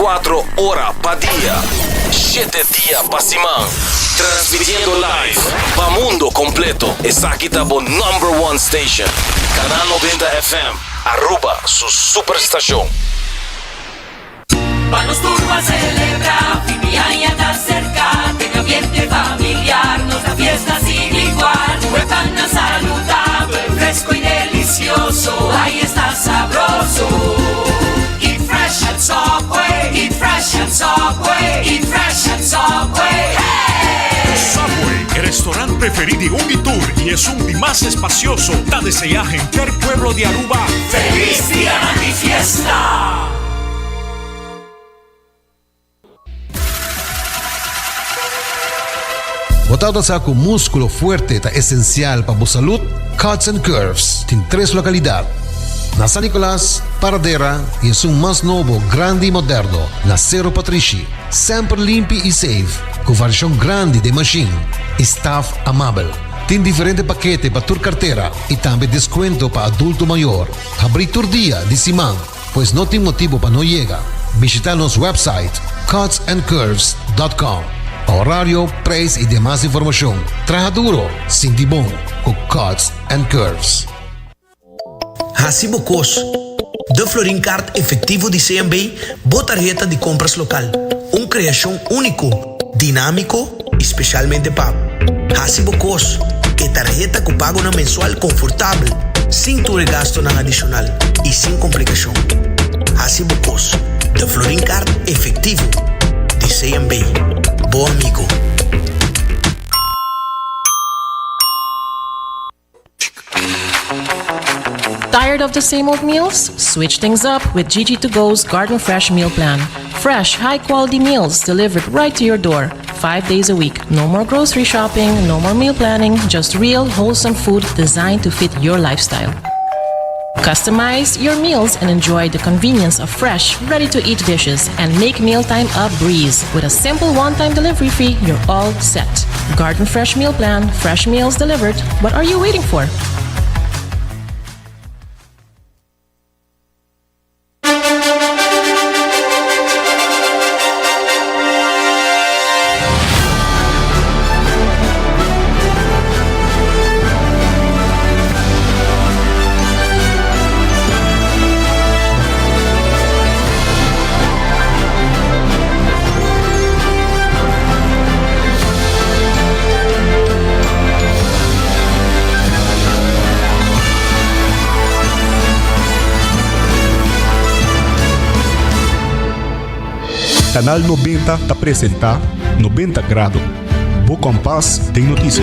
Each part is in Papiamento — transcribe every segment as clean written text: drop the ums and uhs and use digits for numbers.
24 ora pa dia, shete dia pa siman. Transmitiendo live pa mundo completo. Esaki ta bo number one station. Canal 90 FM, Aruba su superstacion. Pa nos tur ban celebra, fin di aña ta cerca, den ambiente familiar nos da fiesta sin igual. Cu e pannan saludabel, fresco y delicioso, ay esta sabroso. Eat fresh at Subway, eat fresh at Subway, eat fresh at Subway, hey! Subway, e restaurant preferi di un y tur y esun di mas espacioso, ta desea henter pueblo di Aruba Feliz Dianan di Fiesta! Bo tabata sa ku múskulo fuerte ta esensial pa bo salud? Cuts and Curves tin tres lokalidat, na San Nicolas, Paradera i esun mas nobo, grandi i moderno, na Sero Patrishi. Semper limpi i safe, ku variashon grandi den mashin i staf amabel. Tin diferente pakete pa tur kartera i tambe deskuento pa adulto mayor. Habrí tur dia di siman. Pues no tin motibo pa no yega. Bishita nos website cutsandcurves dot com pa horario, prijs y demas informacion. Traha duro, sinti bon cu Cuts and Curves. Hasi bo kos. De Florin Card Efectivo di CMB, bo tarheta di compras local. Un creacion unico, dinamico y specialmente pa bo. Hasi bo kos, e tarheta ku pagonan mensual konfortabel, sin tur e gastonan adishonal i sin komplikashon. Hasi bo kos, de Florin Card Efectivo di CMB. Bo amigo. Tired of the same old meals? Switch things up with Gigi to Go's Garden Fresh Meal Plan. Fresh, high quality meals delivered right to your door, five days a week. No more grocery shopping, no more meal planning, just real, wholesome food designed to fit your lifestyle. Customize your meals and enjoy the convenience of fresh, ready to eat dishes and make mealtime a breeze. With a simple one time delivery fee, you're all set. Garden Fresh Meal Plan, fresh meals delivered. What are you waiting for? Canal 90 ta presenta 90 Grado, bo kompas den notisia.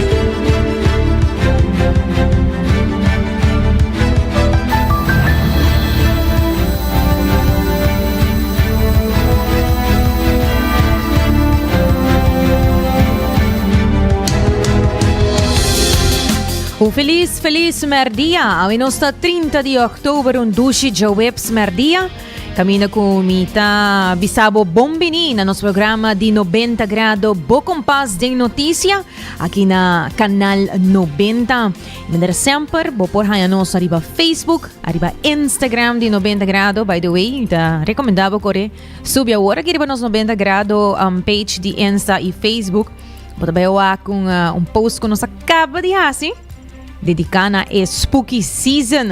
Un feliz, feliz merdia. Awe nos ta 30 di oktober, un dushi djaweps merdia. Caminda cu mi ta bisabo bon bini na nos programa di 90 grado Bo Kompas den Noticia, aki na Canal 90. Manera semper, bo por haña nos ariba Facebook, ariba Instagram di 90 grado. By the way, ta recomenda bo kore subi awor aki riba nos 90 grado um, page di Insta y Facebook. Bo ta bai wak un, uh, un post ku nos acaba di hasi dedica na e spooky season,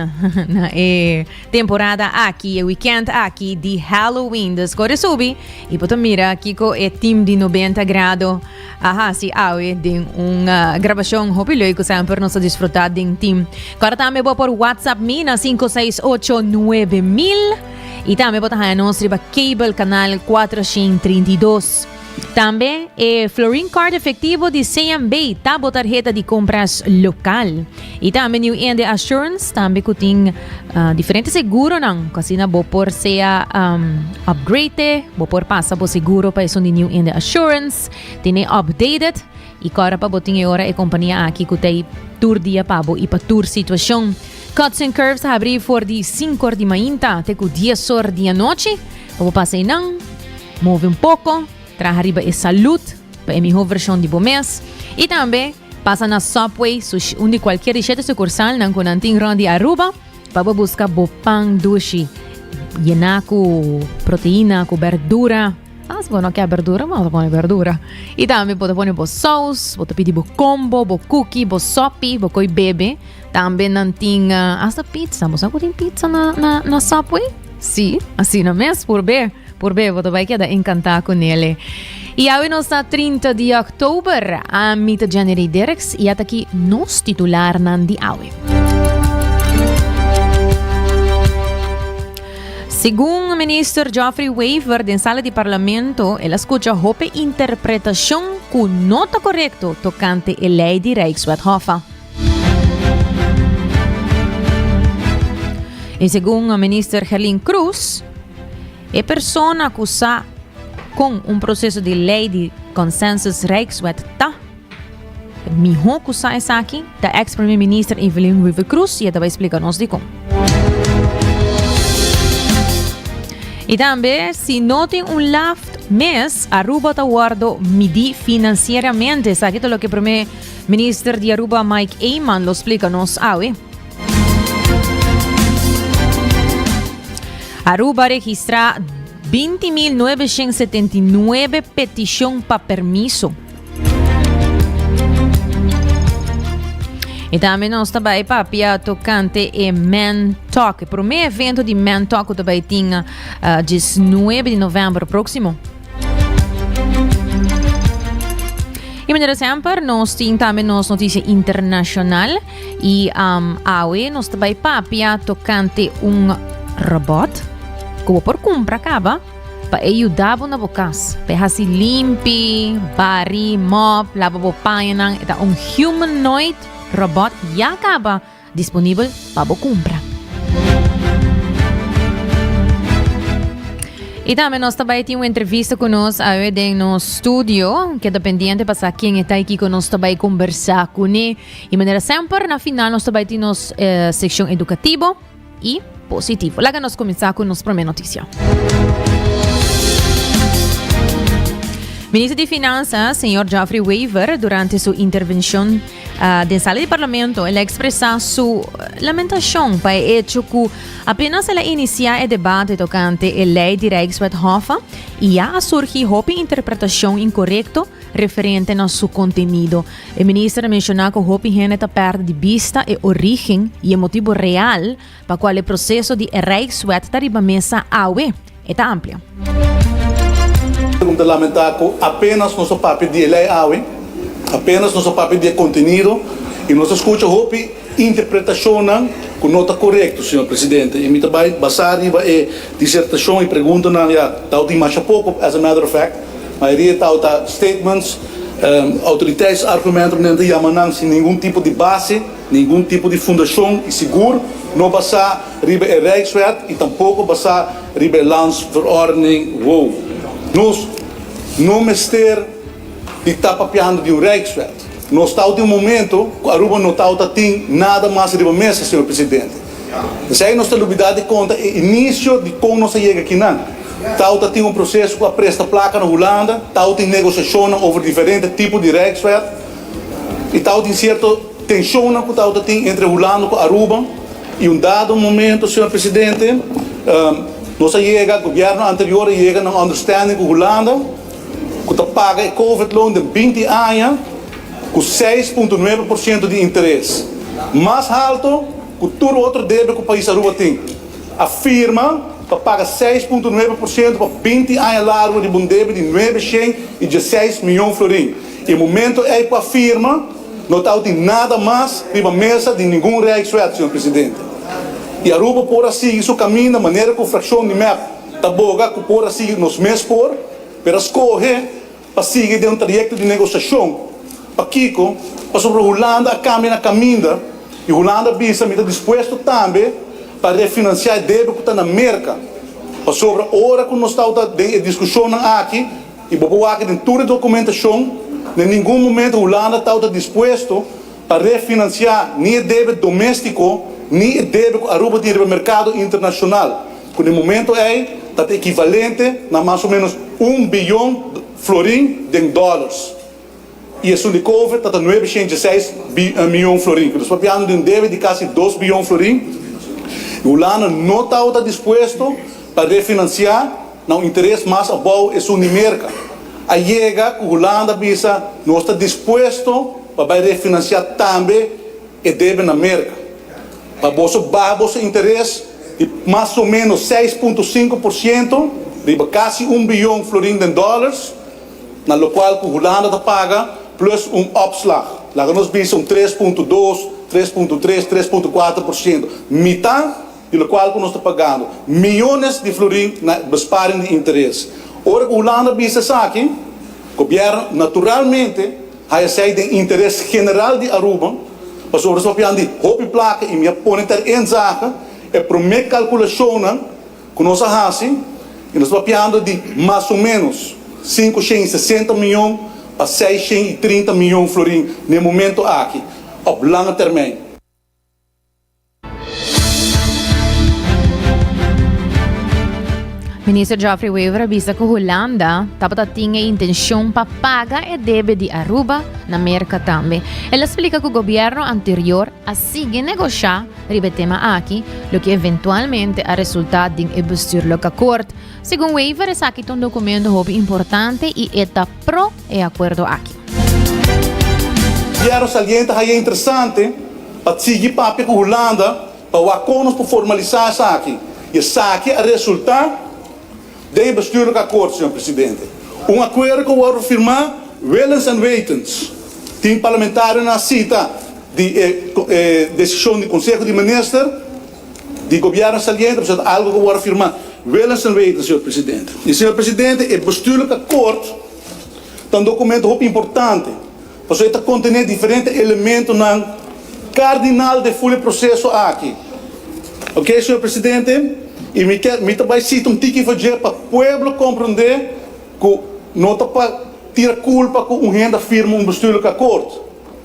na e temporada aki, e weekend aki di Halloween. Dus kore subi y bo ta mira kiko e team di 90 grado a hasi awe den un uh, grabacion hopi leuk ku semper nos a disfruta den team. Kora tambe bo por WhatsApp mi na 568 9000 y tambe bo ta haya nos riba cable canal 432. Tambe e Florin Card efectivo di CMB ta bo tarheta di compras local. Y tambe New India Assurance tambe cu tin uh, diferente seguronan. Cu asina bo por sea um, upgrade, bo por pasa bo seguro pa esun di New India Assurance. Tene updated y cora pa bo tin e ora e compania aki cu tei tur dia pa bo y pa tur situacion. Cuts and Curves ta habri for di 5 or di mainta te cu 10 or di anochi. Pa bo pasa einan. Move un poko, traha riba e salud pa e miho vershon di bo mes. I tambe pasa na Subway, sushi, un di kualkier di shete sukursalnan ku nan tin rònt di Aruba pa bo buska bo pan dushi. Yená ku proteina, ku berdura. Ah, si bo no ke berdura, bo no ta pone berdura. I tambe bo ta pone bo sous, bo ta pidi bo combo, bo cookie, bo sopi, bo koi bebe. Tambe nan tin hasta pizza. Bo sa ku tin pizza na, na, na Subway? Sí, asina mes, purbe, purbe, bo ta bai keda enkantá ku nele. I awe nos ta 30 di òktober. Ami ta Jenny Derks i ataki nos titularnan di awe. Segun minister Geoffrey Wever den sala di parlamento el a scucha hopi interpretacion cu no ta corecto tocante e ley di Rijkswet Hoffa. Y segun minister Gerlin Croes, e persona cu sa con un proceso di ley di consensus Rijkswet ta, Mihó ku sa esaki ta ex Prome Minister Evelyn Wever Croes y e ta bai splika nos dikon. Y tambe si no tin un laft mes, Aruba ta wordo midi financieramente. Esaki ta loke Prome Minister di Aruba Mike Eman lo splika nos awe. Aruba registra 20.979 peticion pa permiso. E tambe nos ta bai papia tocante e Men Talk. E prome evento di Men Talk ku ta bai tin uh, 19 di november próximo. Y manera semper, nos tin tambe nos noticia internacional. Y um, awe nos ta bai papia tocante un robot ku bo por kumpra kaba. Pa e yuda bo na bo kas, pa e hasi limpi, bari, mòp, laba bo pañanan. E ta un humanoid robot ya kaba disponibel pa bo kumpra. I tambe nos ta bai tin un entrevista ku nos awe den nos studio. Keda pendiente pa sa ken e ta i kiko nos ta bai kombersá kuné. I manera semper na final nos ta bai tin nos sekshon edukativo. y positivo. Laga nos cuminsa cu nos prome noticia. Minister di Finanza, señor Geoffrey Wever, durante su intervencion uh, den sala di parlamento, el a expresa su lamentacion pa e hecho cu apenas el a inicia e debate tocante e ley di Rijkswet Hoffa y ya a surgi hopi interpretacion incorrecto referente na su contenido. E minister a menciona cu hopi hende ta perde di bista e origen y e motibo real pa cual e proceso di e Rijkswet ta riba mesa awe. E ta amplia. Mi ta lamenta cu apenas nos a papia di e ley awe, apenas nos a papia di e contenido y nos a scucha hopi interpretacionnan cu no ta corecto, señor Presidente. Y mi ta bay basa riba e disertacion y preguntanan, ya, tabatin masha poco, as a matter of fact. Mayoria tabata statements, autoriteitsargumenten nan ta yama nan sin ningun tipo di base, ningun tipo di fundashon i sigur no basá riba e Rijkswet i tampoko basá riba e Landsverordening WOW. Nos no mester di ta papiando di un Rijkswet. Nos tabata tin un momento ku Aruba no tabata tin nada mas riba mesa, señor Presidente. Esei nos ta lubidá di konta e inisio di kon nos a yega akinan. Tau ta tin un proseso ku a presta plaka na Hulanda, tau tin negosiashonnan over diferente tipo di Rijkswet i tau tin sierto tenshonnan ku tau ta tin entre Hulanda ku Aruba. I un dado momento, señor Presidente, nos a yega, gobièrnu anterior a yega na un understanding ku Hulanda ku ta paga e Covid loan den 20 aña ku 6.9% di interes, mas halto ku tur otro debe ku pais Aruba tin. A firma pa paga 6.9% pa 20 aña largo riba un debe di 916 miyon florin. E momento ei ku a firma no tabatin nada mas riba mesa di ningun Rijkswet, señor Presidente. I Aruba por a sigui su kaminda manera ku frakshon di mep ta boga ku por a sigui nos mes por, pero a skohe pa sigui den un trayekto di negosiashon. Pakiko? Pasobra Hulanda a kambia na kaminda i Hulanda a bisa mi ta dispuesto tambe pa refinansiá e debe ku ta na Merka. Pasobra ora ku nos tabata den e diskushonnan aki i bo por wak den tur e dokumentashon, den ningun momento Hulanda tabata dispuesto pa refinansiá ni e debe doméstiko ni e debe ku Aruba tin riba merkado internashonal, ku den momento ei ta ta ekivalente na mas o ménos un biyon florin den dòlars. I esun di Covid ta ta 916 miyon florin. Ku nos papiando di un debe di kasi 2 biyon florin. I Hulanda no tabata dispuesto. pa refinansiá na un interes mas abou esun di Merka. A yega ku Hulanda bisa nos ta dispuesto pa bai refinansiá tambe e debe na Merka. Pa boso baha boso interes di mas o menos 6.5% riba kasi un biyon florin den dòlars, na lokual ku Hulanda ta paga plus un opslag, laga nos bisa un 3.2, 3.3, 3.4%, mitá di lokual ku nos ta pagando, miyones di florin na besparing di interes. Ora ku Hulanda bisa esaki, gobièrnu naturalmente haya esei den interes general di Aruba, pasobra nos papia di hopi plaka i mi a pone ter inzage e promé kalkulashonnan ku nos a hasi i nos ta papiando di mas o ménos 560 mion pa 630 mion florin na e momento aki op lange termijn. Minister Geoffrey Wever a bisa ku Hulanda tabata tin e intencion pa paga e debe di Aruba na Merca tambe. El a splica ku gobierno anterior a sigui negosha riba e tema aki, loke eventualmente a resulta den e bestuurlijk akkoord. Segun Wever esaki ta un documento hopi importante y e ta pro e akuerdo aki. Gobierno saliente haya interesante pa sigui papia ku Hulanda pa wak kon nos por formalisá esaki. I esaki a resultá den e bestuurlijk akkoord, señor presidente. Un akuerdo ku wòrdu firmá willens en wetens. Tin parlamentarionan a sita di e desishon di Konseho di Minister di Gobierno saliente, pasobra ta algu ku wòrdu firmá willens en wetens, señor presidente. I señor presidente, e bestuurlijk akkoord ta un dokumento hopi importante. Pasobra e ta kontené diferente elementonan kardinal den ful e proseso aki. Oke, señor presidente, i mi ke, mi ta bai sita un tiki for dje pa pueblo komprondé ku no ta pa tira kulpa ku un hende a firma un bestuurlijk akkoord.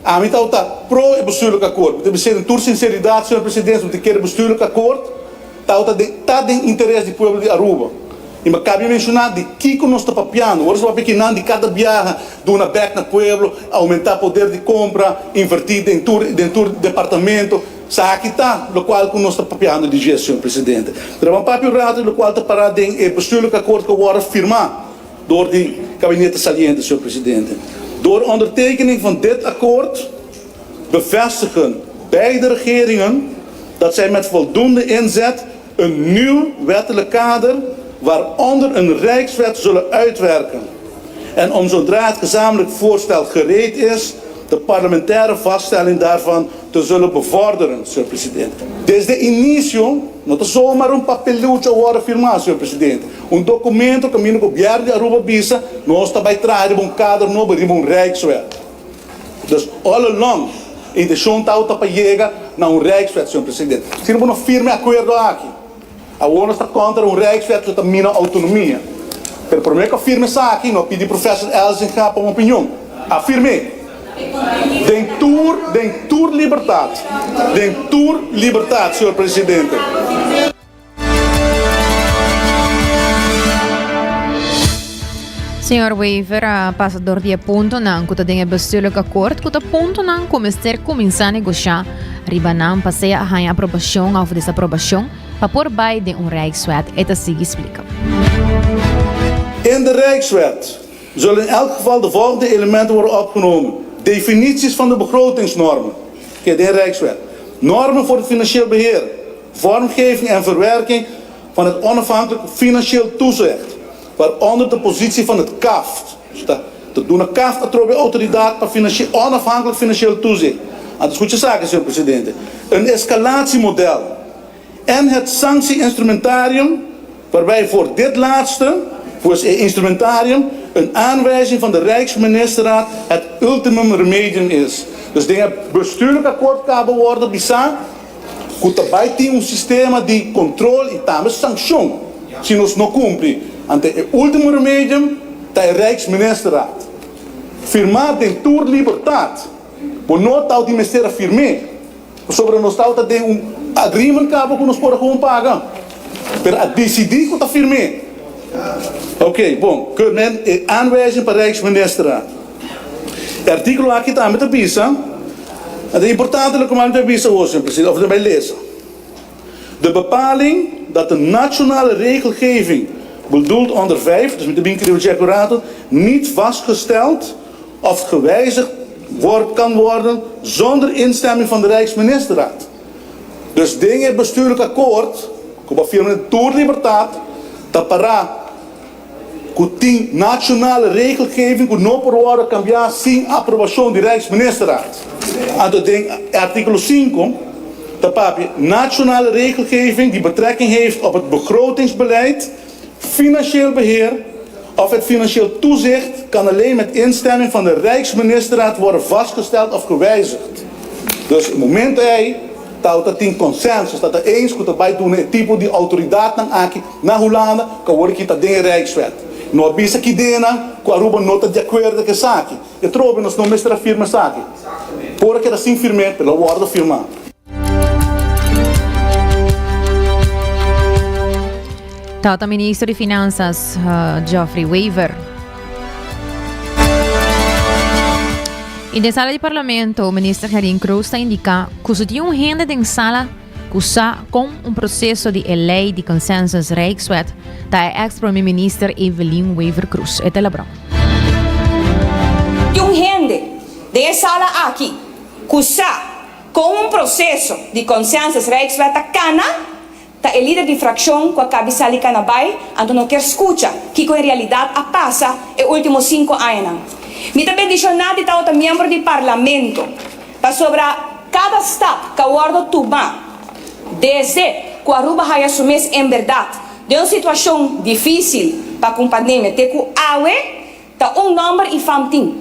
Ami tabata pro e bestuurlijk akkoord. Mi ta bis'é den tur sinseridat, señor presidente, mi ta kere bestuurlijk akkoord tabata den, ta den interes di pueblo di Aruba. I mi a kabia menshoná di kiko nos ta papiando. Ora nos ta papia kinan di kada biaha duna bèk na pueblo, oumentá poder di kompra, invertí den tur den tur departamento. Esaki ta lokual ku nos ta papiando di dje, señor presidente. Pero ban papia un rato di lokual ta pará den e bestuurlijk akkoord ku a wòrdu firmá dor di kabinete saliente, señor presidente. Door ondertekening van dit akkoord bevestigen beide regeringen dat zij met voldoende inzet een nieuw wettelijk kader waaronder een rijkswet zullen uitwerken. En om zodra het gezamenlijk voorstel gereed is, de parlementaire vaststelling daarvan te zullen bevorderen, señor presidente. Desde inicio no ta zomaar un papelucho a worde firma, señor presidente. Un documento caminda gobierno di Aruba bisa nos ta bay traha riba un kader nobo, riba un rijkswet. Dus all along e intencion tawata pa yega na un Rijkswet, señor Presidente. Si no bo no firma e acuerdo aki, awor nos ta contra un Rijkswet cu ta mina autonomia. Pero prome cu a firma esaki, no a pidi Professor Elzinga pa un opinion. A firm'é. Den tur, den tur libertad. Den tur libertad, señor Presidente. Señor Wever a pasa door di e puntonan cu ta den e bestuurlijk akkoord cu ta puntonan cu mester cuminsa negosha riba nan pa sea a haña aprobacion of desaprobacion pa por bay den un Rijkswet, e ta sigui splica. In de Rijkswet zullen in elk geval de volgende elementen worden opgenomen, definities van de begrotingsnormen, ke den Rijkswet, normen voor het financieel beheer, Vormgeving en verwerking van het onafhankelijk financieel toezicht, waaronder de positie van het CAFT. Dus ta ta duna CAFT atrobe autoridad pa financieel onafhankelijk financieel toezicht. Anto scucha esaki, señor presidente. Een escalatiemodel en het sanctie-instrumentarium, waarbij voor dit laatste, pues e instrumentarium, een aanwijzing van de Rijksministerraad het ultimum remedium is. Dus den e bestuurlijk akkoord caba wordo bisa ku ta bai tin un sistema di kontrol i tambe sankshon si nos no kumpli. Ante e ultimo remedium ta e Rijksministerraad. Firmá den tur libertat. Bo no tau di mester a firm'é, pasobra nos tau ta den un agreement kaba ku nos por a kon paga. Pero a disidí ku ta firm'é. Oké, bon, ke men e aanwijzing pa Rijksministerraad. E artíkulo aki tambe ta bisa, Ta importante loke mi ta bisa awor, señor presidente, of ta bai lesa. De bepaling. dat de nationale regelgeving bedoeld onder 5, dus mi ta bin kere dje akurato, niet vastgesteld of gewijzigd wordt kan worden zonder instemming van de Rijksministerraad. Dus den e bestuurlijk akkoord ku bo a firma den tur libertad ta pará ku tin nationale regelgeving ku no por wòrdu kambiá sin aprobashon di Rijksministerraad. Anto den e artíkulo sinku ta papia nationale regelgeving die betrekking heeft op het begrotingsbeleid, financieel beheer of het financieel toezicht kan alleen met instemming van de Rijksministerraad worden vastgesteld of gewijzigd. Dus e momento ei tawata tin consensus, ta ta eens ku ta bai duna e tipo di outoridatnan aki na Hulanda ku awor ki ta den e Rijkswet. No a bisa ki denan ku Aruba no ta di akuerdo ku esaki. E trobe nos no mester a firma esaki. Por a keda sin firm'é, pero lo wòrdu firmá. Tata Minister di Finanzas Geoffrey Wever. Y den sala di Parlamento, Minister Gerlien Croes ta indica cu si tin un hende den sala cu sa con un proceso di e ley di consensus Rijkswet ta e ex Prome Minister Evelyn Wever-Croes. E ta elabra. Tin un hende den e sala aki cu sa con un proceso di consensus Rijkswet ta cana? Ta e lider di frakshon ku a kabi sali kana bai, anto no kier skucha kiko en realidat a pasa e ultimo sinku añanan. Mi ta bendishoná di tabata miembro di Parlamento, pasobra kada stap ku a wòrdu tumá desde ku Aruba haya su mes en bèrdat den un situashon difísil pa ku un pandemia te ku awe, Ta un nomber y fam tin.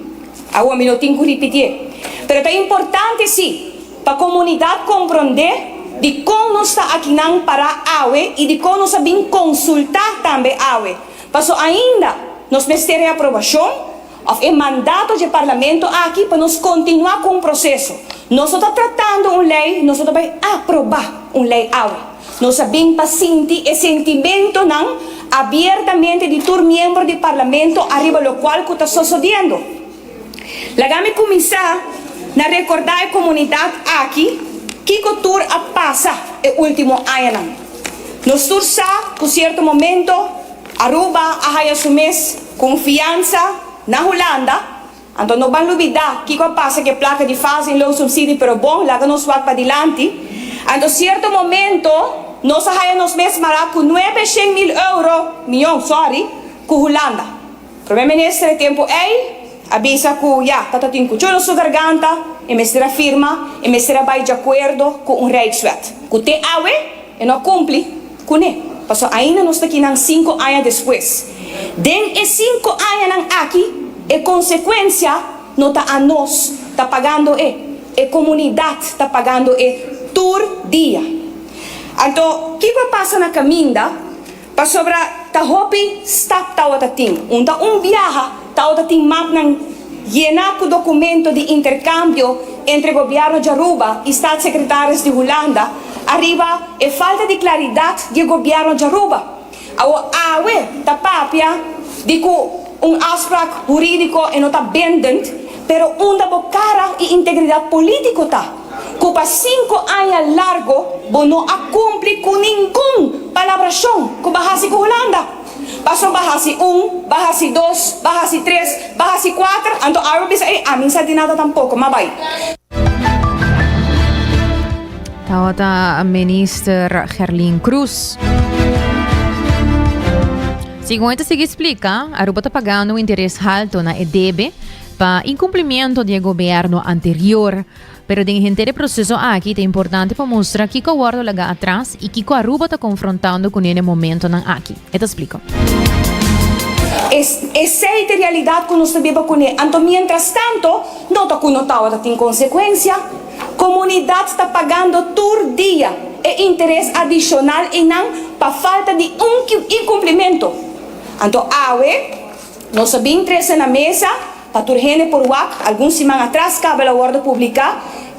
Awor mi no tin cu ripitié. Pero ta importante sí pa comunidad comprendé dicon nos ta akinan pará awe y dicon nos a bin consultá tambe awe. Paso ainda nos mester e aprobacion of e mandato dje Parlamento aki pa nos continuá cu un proceso. Nos no ta tratando un ley, nos no ta bay aprobá un ley awe. Nos a bin pa sinti e sentimentonan abiertamente di tur miembro di Parlamento ariba locual cu ta sosodiendo. Laga mi cuminsa na recorda e comunidad aki kico tur a pasa e ultimo añanan. Nos tur sa cu cierto momento Aruba a haya su mes cu un fiansa na Hulanda. Anto no ban lubidá kiko a pasa ku e plaka di fase en loon subsidie pero bon laga nos wak padilanti. Anto sierto momento nos a haya nos mes mará ku nuebe shen mil euro, mion sorry, ku Hulanda. Prome Minister e tempu ei a bisa ku ya ta ta tin kuchu na su garganta, e mester a firma, e mester a bai djakuerdo ku un Rijkswet. Ku te awe E no a cumpli cune, pasobra ainda nos ta kinan cinco aña despues. Den e cinco añanan aki e consecuencia no ta anos ta pagando e, e comunidad ta pagando e tur dia. Anto kico a pasa na caminda? Pasobra ta hopi stap tawata tin. Un ta un biaha tawata tin mapnan yena ku dokumento di interkambio entre gobièrnu di Aruba i staatssecretaris di Hulanda ariba e falta di klaridat di e gobièrnu di Aruba. Awor awe ta papia di ku un afspraak hurídiko e no ta bindend, pero unda bo kara i integridat polítiko ta? Ku pa sinku aña largo bo no a kumpli ku ningun palabrashon ku bo a hasi ku Hulanda. Pasobra bo a hasi un, bo a hasi dos, bo a hasi tres, bo a hasi kuater, anto awe bo bisa, ey, ami sa di nada tampoko, m'a bai. Tabata Minister Gerlien Croes. Segun e ta sigui splica, Aruba ta pagando un interes halto na e debe pa incumplimiento di e gobierno anterior. Pero den henter e proceso aki ta importante pa mustra kico a wordo laga atras y kico Aruba ta confrontando cune na e momentonan aki, e ta splica. Esey ta e realidad cu nos ta biba cune. Anto mientras tanto no ta cu no tawata tin consecuencia. Comunidad ta pagando tur dia e interes adicional eynan pa falta di un incumplimento. Anto awe nos a bin trece na mesa Pa tur hende por wak, algun siman atras caba el a wordo publica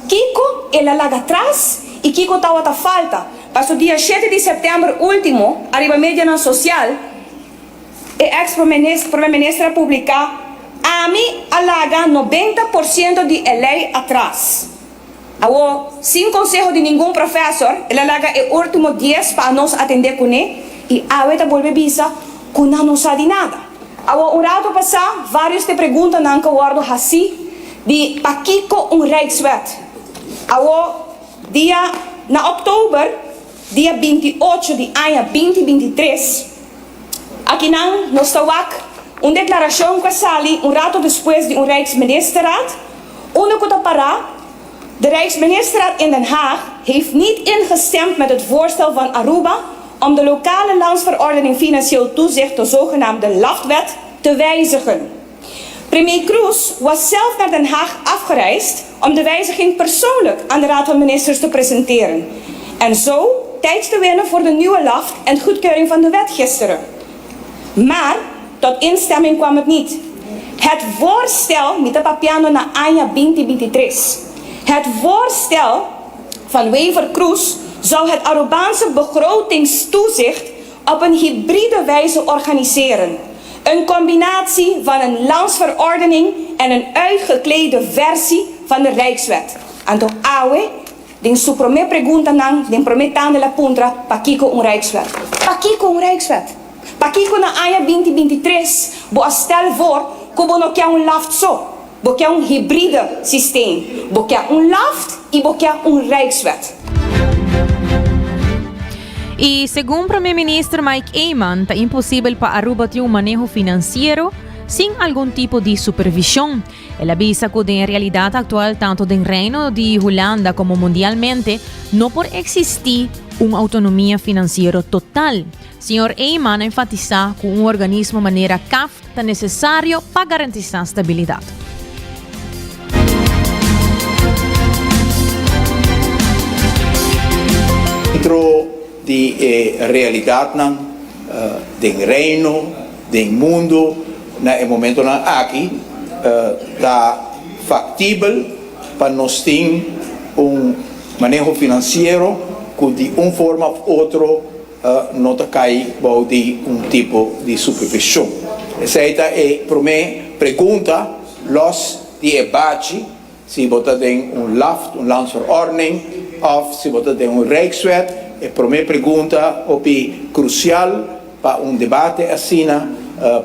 kico el a laga atras y kico tawata falta. Paso dia shete di september ultimo, ariba medianan social, e ex prome minister a publica, Ami a laga 90% di e ley atras. Awor, sin konseho di ningun profesor, el a laga e último dies pa anos atendé kuné i awe ta bolbe bisa ku nan no sa di nada. Awor, un ratu pasá, vários di e preguntanan ku a wòrdu hasí di pakiko un Rijkswet. Awor, dia na òktober, dia 28 di aña 2023, Akinan nos ta wak un deklarashon ku a sali un rato despues di un Rijksministerraad, unda ku ta pará, De Rijksministerraad in Den Haag heeft niet ingestemd met het voorstel van Aruba om de lokale Landsverordening Financieel Toezicht, de zogenaamde LAFT-wet, te wijzigen. Premier Kroes was zelf naar Den Haag afgereisd om de wijziging persoonlijk aan de Raad van Ministers te presenteren en zo tijd te winnen voor de nieuwe LAFT en goedkeuring van de wet gisteren. Maar tot instemming kwam het niet. Het voorstel, mi ta papiando na aña binti binti tres, het voorstel van Wever Kroes zou het Arubaanse begrotingstoezicht op een hybride wijze organiseren. Een combinatie van een landsverordening en een uitgeklede versie van de Rijkswet. Anto awe, den su prome preguntanan, den prome tanda el a puntra, Pakiko un Rijkswet? Pakiko un Rijkswet? Pakiko na aña binti 23 bo a stel voor ku bo no ke un LAFT so, bo ke un hybride systeem. Bo ke un LAFT i bo ke un Rijkswet. Y segun Prome Minister Mike Eman ta imposibel pa Aruba tin un maneho financiero sin algun tipo di supervision. El a bisa cu den e realidad actual tanto den Reino di Hulanda como mundialmente no por existi un autonomia financiero total. Señor Eman a enfatisa cu un organismo manera CAF ta necesario pa garantisa stabilidad. Dentro di e realidadnan den Reino, den mundo na e momentonan aki ta factibel pa nos tin un maneho financiero cu di un forma of otro no ta kai bou di un tipo di supervision? Esei ta e promé pregunta, los di e bachi, si bo ta den un LAFT, un Landsverordening, òf si bo ta den un Rijkswet. E promé pregunta hopi krusial pa un debate asina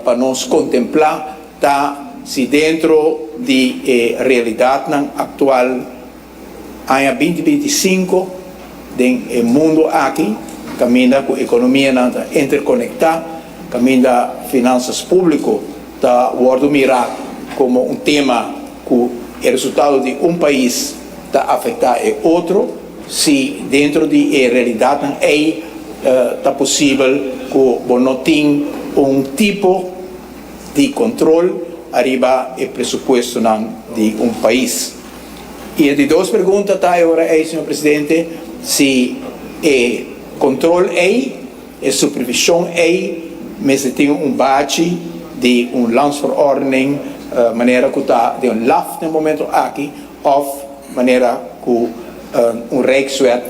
pa nos kontemplá ta si dentro di e realidatnan aktual, Aña 2025 den e mundo aki kaminda ku ekonomianan ta interkonektá, kaminda finansas públiko ta wòrdu mirá komo un tema ku e resultado di un pais ta afektá e otro, si dentro di e realidatnan ei ta posibel ku bo no tin un tipo di kontrol ariba e presupuestonan di un pais. I e di dos pregunta ta e ora ei, señor presidente, si e control ei, e supervision ei mester tin un bachi di un landsverordening manera cu ta den un LAF den e momento aki of manera cu un Rijkswet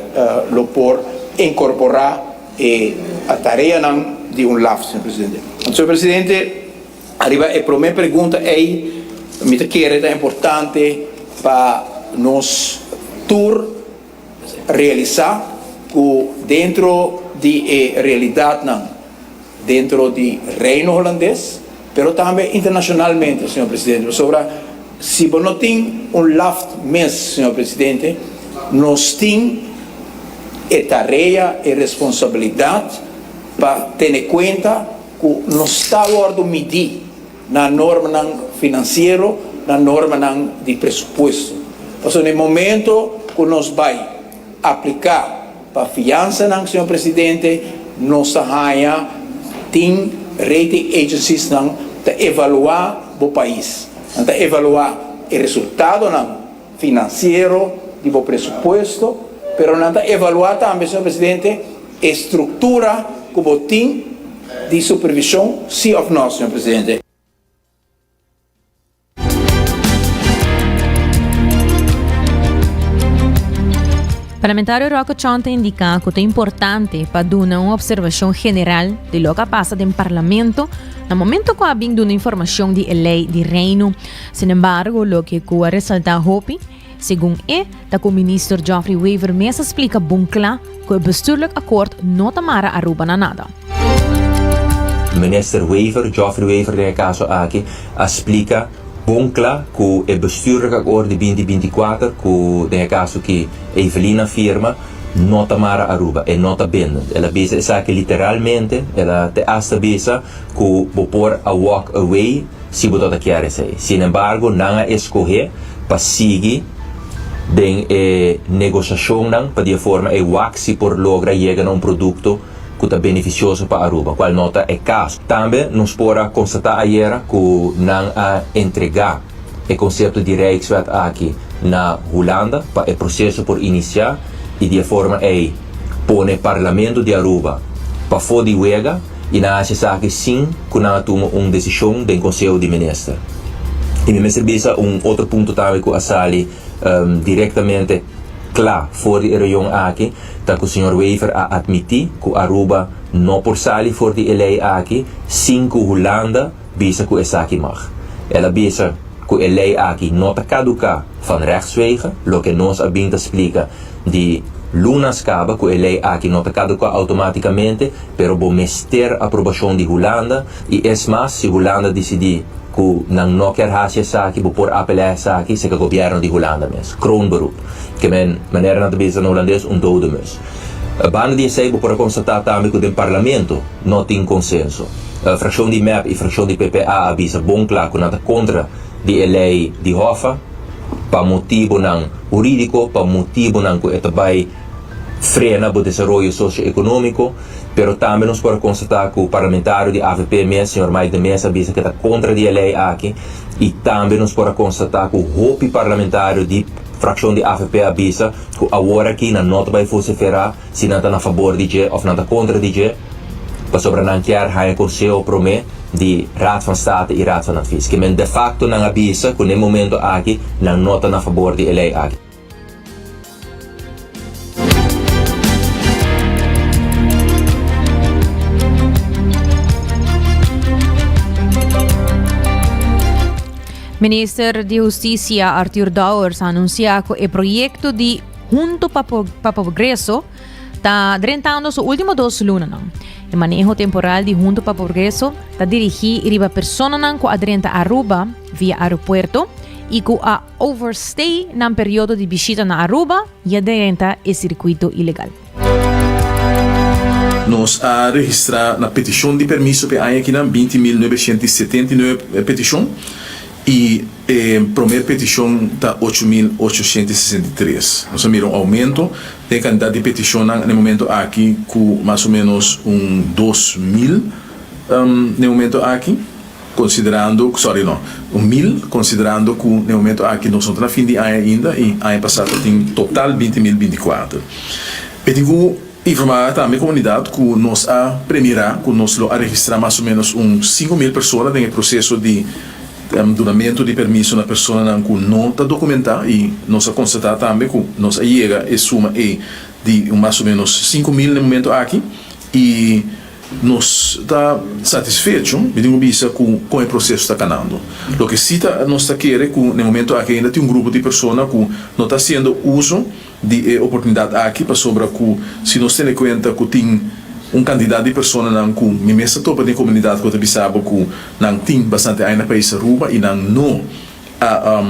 lo por incorpora e tareanan di un LAF, señor presidente. Señor presidente. Ariba e promé pregunta ei, mi ta kere ta importante pa nos tur realisá ku dentro di e realidatnan dentro di Reino Holandes, pero tambe internashonalmente, señor presidente, pasobra si bo no tin un laft mes, señor presidente, nos tin e tarea, e responsabilidat pa tene kuenta ku no sta wòrdu midí na normanan finansiero, na normanan di presupuesto. Pasobra na e momento ku nos bai apliká pa fiansanan, señor presidente, nos ta haña tin rating agenciesnan ta evaluá bo pais. Nan ta evaluá e resultadonan finansiero di bo presupuesto, pero nan ta evaluá tambe, señor presidente, E struktura ku bo tin di supervishon si òf nò, señor presidente? Parlamentario Rocco Chon ta indica cu ta importante pa duna un observacion general di loke a pasa den Parlamento na momento cu a bin duna informacion di e ley di Reino. Sin embargo, loke cu a resalta hopi. Segun e, ta ku Minister Geoffrey Wever mes a splika bon kla ku e bestuurlijk akkoord no ta mara Aruba na nada. Minister Wever, Geoffrey Wever den e kaso aki, a splika bon kla ku e bestuurlijk akkoord di binti 24, ku den e kaso ki Evelyn a firma, no ta mara Aruba, e no ta bindend. El a bisa esaki literalmente, el a te asta bisa ku bo por a walk away si bo tabata kier esei. Sinembargo, nan a eskohé pa sigui den e negosiashonnan pa di e forma ei wak si por logra yega na un produkto ku ta benefisioso pa Aruba, kual no ta e kaso. Tambe nos por a konstatá ayera ku nan a entregá e konsepto di Rijkswet aki na Hulanda pa e proseso por inisiá i di e forma ei pone Parlamento di Aruba pafó di wega i nan a hasi esaki sin ku nan a tuma un desishon den Konseho di Minister. I mi mester bisa un otro punto tambe ku a sali direktamente kla for di e reunion aki ta ku señor Wever a atmití ku Aruba no por sali for di e lei aki sin ku Hulanda bisa ku esaki mag. El a bisa ku e lei aki no ta kaduká van rechtswege, loke nos a bin ta splika di lunas kaba ku e lei aki no ta kaduká outomátikamente, pero bo mester aprobashon di Hulanda i es mas si Hulanda disidí ku nan no kier hasi esaki bo por apelá esaki serka gobièrnu di Hulanda mes, kroonberoep, ke men manera nan ta bisa na hulandes un dode mus. Banda di esei bo por a konstatá tambe ku den parlamento no tin konsenso. Frakshon di mep i frakshon di PPA a bisa bon kla ku nan ta kontra di e lei di Hoffa pa motibonan hurídiko, pa motibonan ku e ta bai frena bo desaroyo sosio-ekonómiko. Pero tambe nos por a konstatá ku parlamentario di avp mes, señor Mike de Meza a bisa ku e ta kontra di e lei aki i tambe nos por a konstatá ku hopi parlamentario di frakshon di avp a bisa ku awor aki nan no ta bai voseferá si nan ta na fabor di dje òf nan ta kontra di dje, pasobra nan kier haña konseho promé di Raad van State i Raad van Advies. Ke men defakto nan a bisa ku n'e momento aki nan no ta na fabor di e lei aki. Minister di Hustisia Arthur Dowers a anuncia cu e proyecto di Hunto pa pa Progreso ta drentando su ultimo dos lunanan. E maneho temporal di Hunto pa Progreso ta dirigi riba personanan cu a drenta Aruba via aeropuerto y cu a overstay nan periodo di bishita na Aruba y a drenta e circuito ilegal. Nos a registrá na petishon di permiso p'e aña akinan 20.979 petishon i e promé petishon ta 8.863. Nos a mira un oumento den e kantidat di petishonnan na e momento aki ku mas o ménos un 2.000 na e momento aki. Considerando, sorry no, un mil, considerando cu na e momento aki nos no ta na fin di aña ainda y aña pasa ta tin total 20 mil 24. E tin cu informa tambe comunidad cu nos a premira cu nos lo a registra mas o menos un 5 mil persona den e proceso di dunamento di permiso na personanan cu no ta documenta y nos a constata tambe cu nos a yega e suma ey di un mas o menos 5 mil na e momento aki y Nos ta satisfecho, mi tin ku bisa, ku kon e proseso ta kanando. Loke si ta nos ta kere ku na e momento aki ainda tin un grupo di persona ku no ta hasiendo uso di e oportunidat aki pasobra ku si nos tene kuenta ku tin un kantidat di personanan ku mi mes ta topa den e komunidat ku ta bisa bo ku nan tin bastante aña na pais Aruba i nan no a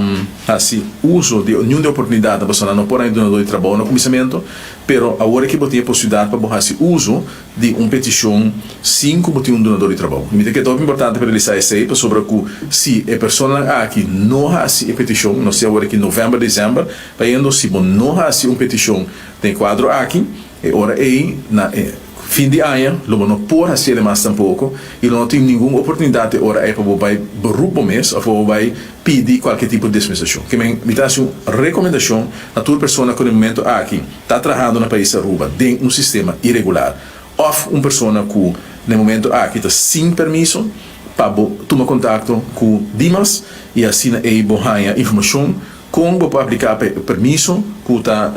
hasi uso di niun di e oportunidatnan pasobra nan no por haña dunadó di trabou na kuminsamentu pero awor aki bo tin e posibilidat pa bo hasi uso di un peticion sin cu bo tin un dunador di trabou. Mi ta kere ta hopi importante pa realisa esey pasobra cu si e personanan aki no haci e peticion, nos tin awor aki november, december, bayendo si bo no haci un peticion den e cuadro aki, e ora ey na e fin di aña lo bo no por haci ele mas tampoco y lo no tin ningun oportunidad e ora ey pa bo bay beroep bo mes of pa bo bay pidi cualkier tipo di dispensacion. Ke men mi ta haci un recomendacion na tur persona cu na e momento aki ta trahando na pais Aruba den un sistema iregular of un persona cu na e momento aki ta sin permiso pa bo tuma contacto cu Dimas y asina ey bo haya informacion con bo por aplica pa e permiso cu ta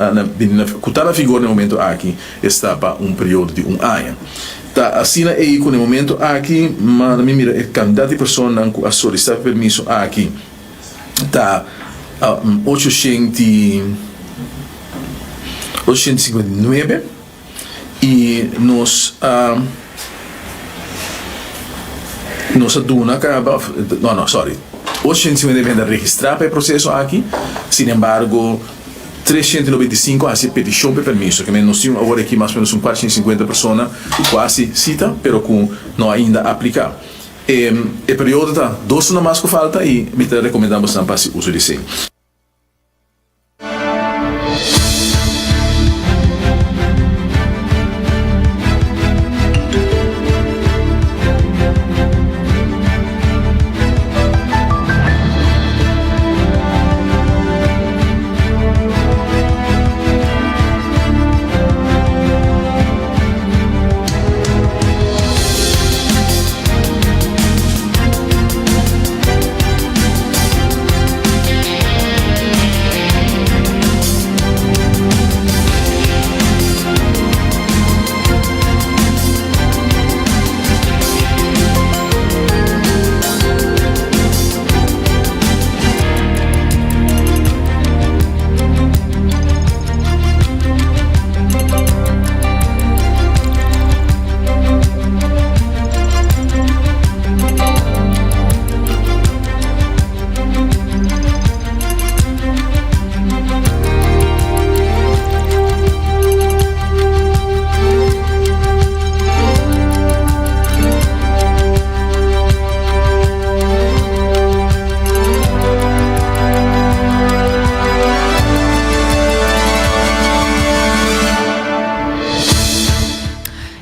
cu ta na vigor na e momento aki esta pa un periodo di un aña. Ta asina ey cu na e momento aki manda mi mira e cantidad di personanan cu a solicita pa e permiso aki. Ta. 859 i nos a nos a duna kaba no no sorry 859 hende a registrá pa e proseso aki sinembargo 395 a hasi e petishon pa e permiso kimen nos tin awor aki mas o menos un 450 persona ku a hasi sita pero ku no ainda a apliká. E e periodo ta dos luna mas ku falta i mi ta rekomendá bosnan pa hasi uso di esei.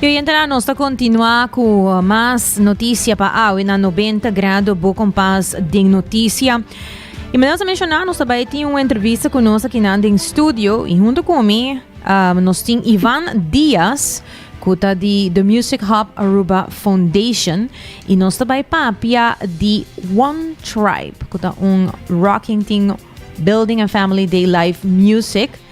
Y oyentenan nos ta continua cu mas noticia pa awe na 90 grado bo kompas den noticia. Y manera nos a menciona nos ta bay tin un entrevista cu nos akinan den studio y hunto cu mi um, nos tin Ivan Diaz cu ta di The Music Hub Aruba Foundation y nos ta bay papia di One Tribe cu ta un rocking team building and family day live music.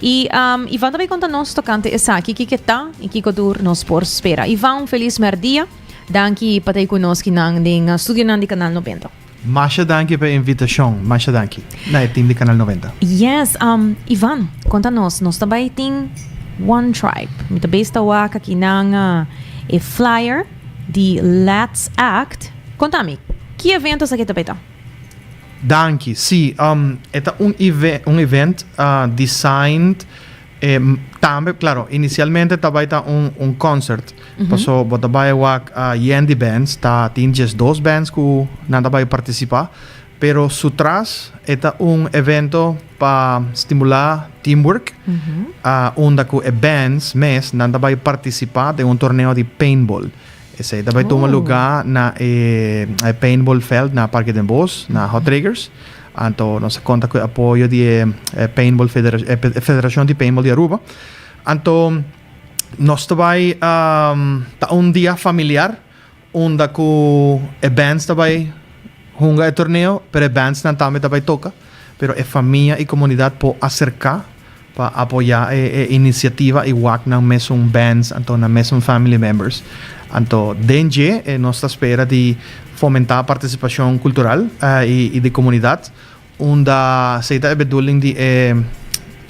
Y um, Ivan ta bay conta nos tocante esaki, kiko ta y kiko tur nos por spera. Ivan, un feliz merdia. Danki pa ta cu nos kinan den studionan di Canal 90. Masha danki pa e invitacion. Masha danki na e team di Canal 90. Yes, um, Ivan, conta nos, nos ta bay tin One Tribe. Mi ta bes ta wak akinan uh, e flyer di Let's Act. Conta mi, ki evento esaki ta bay ta? Danki. Sí, um, e ta un eve un event uh, designed eh, tambe, claro, inicialmente ta bai ta un, un concert. Mm -hmm. Paso bo ta bai wak uh, yen di bands, ta tin just dos bands ku nan ta bai participa. Pero su tras e ta un evento pa stimula teamwork. Mm -hmm. uh, unda ku e bands mes nan ta bai participa den un torneo di paintball. Esei ta bai tuma lugá na e paintball veld na Parke Den Bosch, na Hot Triggers. Anto nos a konta ku e apoyo di e paintball e federashon di paintball di Aruba. Anto nos ta bai ta un dia familiar unda ku e bands ta bai hunga e torneo, pero e bandsnan tambe ta bai toka. Pero e famia i komunidat por aserká pa apoyá e e inisiativa i wak nan mesun bands anto nan mesun family members. Anto den dje e nos ta spera di fomentá partisipashon kultural i i di komunidat unda esei ta e bedoeling di e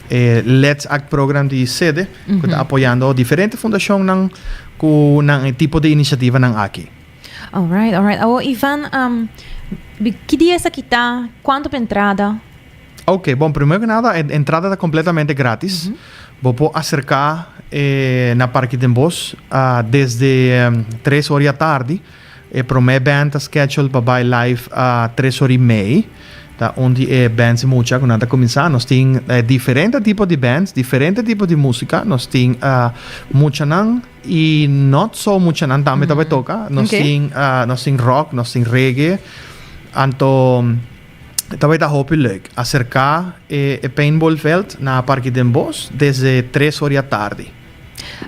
e Let's Act program di sede ku ta apoyando diferente fundashonnan ku nan e tipo di inisiativanan aki. Alright, alright. Awo Ivan, um, ki dia esaki ta? Kuantu pa entrada? Ok, bon, primero que nada, e entrada ta completamente gratis. Bo por acerca eh, na Parque Den Bosch ah, desde tres ora di atardi. E prome band ta scheduled pa bai live a tres ora y mei. Ta un di e bands mucha cu nan ta cuminsa. Nos tin eh, diferente tipo di bands, diferente tipo di musica. Nos tin ah, muchanan y not so muchanan tambe ta bai toca. Nos tin ah, nos tin rock, nos tin reggae. Anto Ta bai ta hopi leuk. Aserká e e paintballveld na Parke Den Bosch desde tres or di atardi.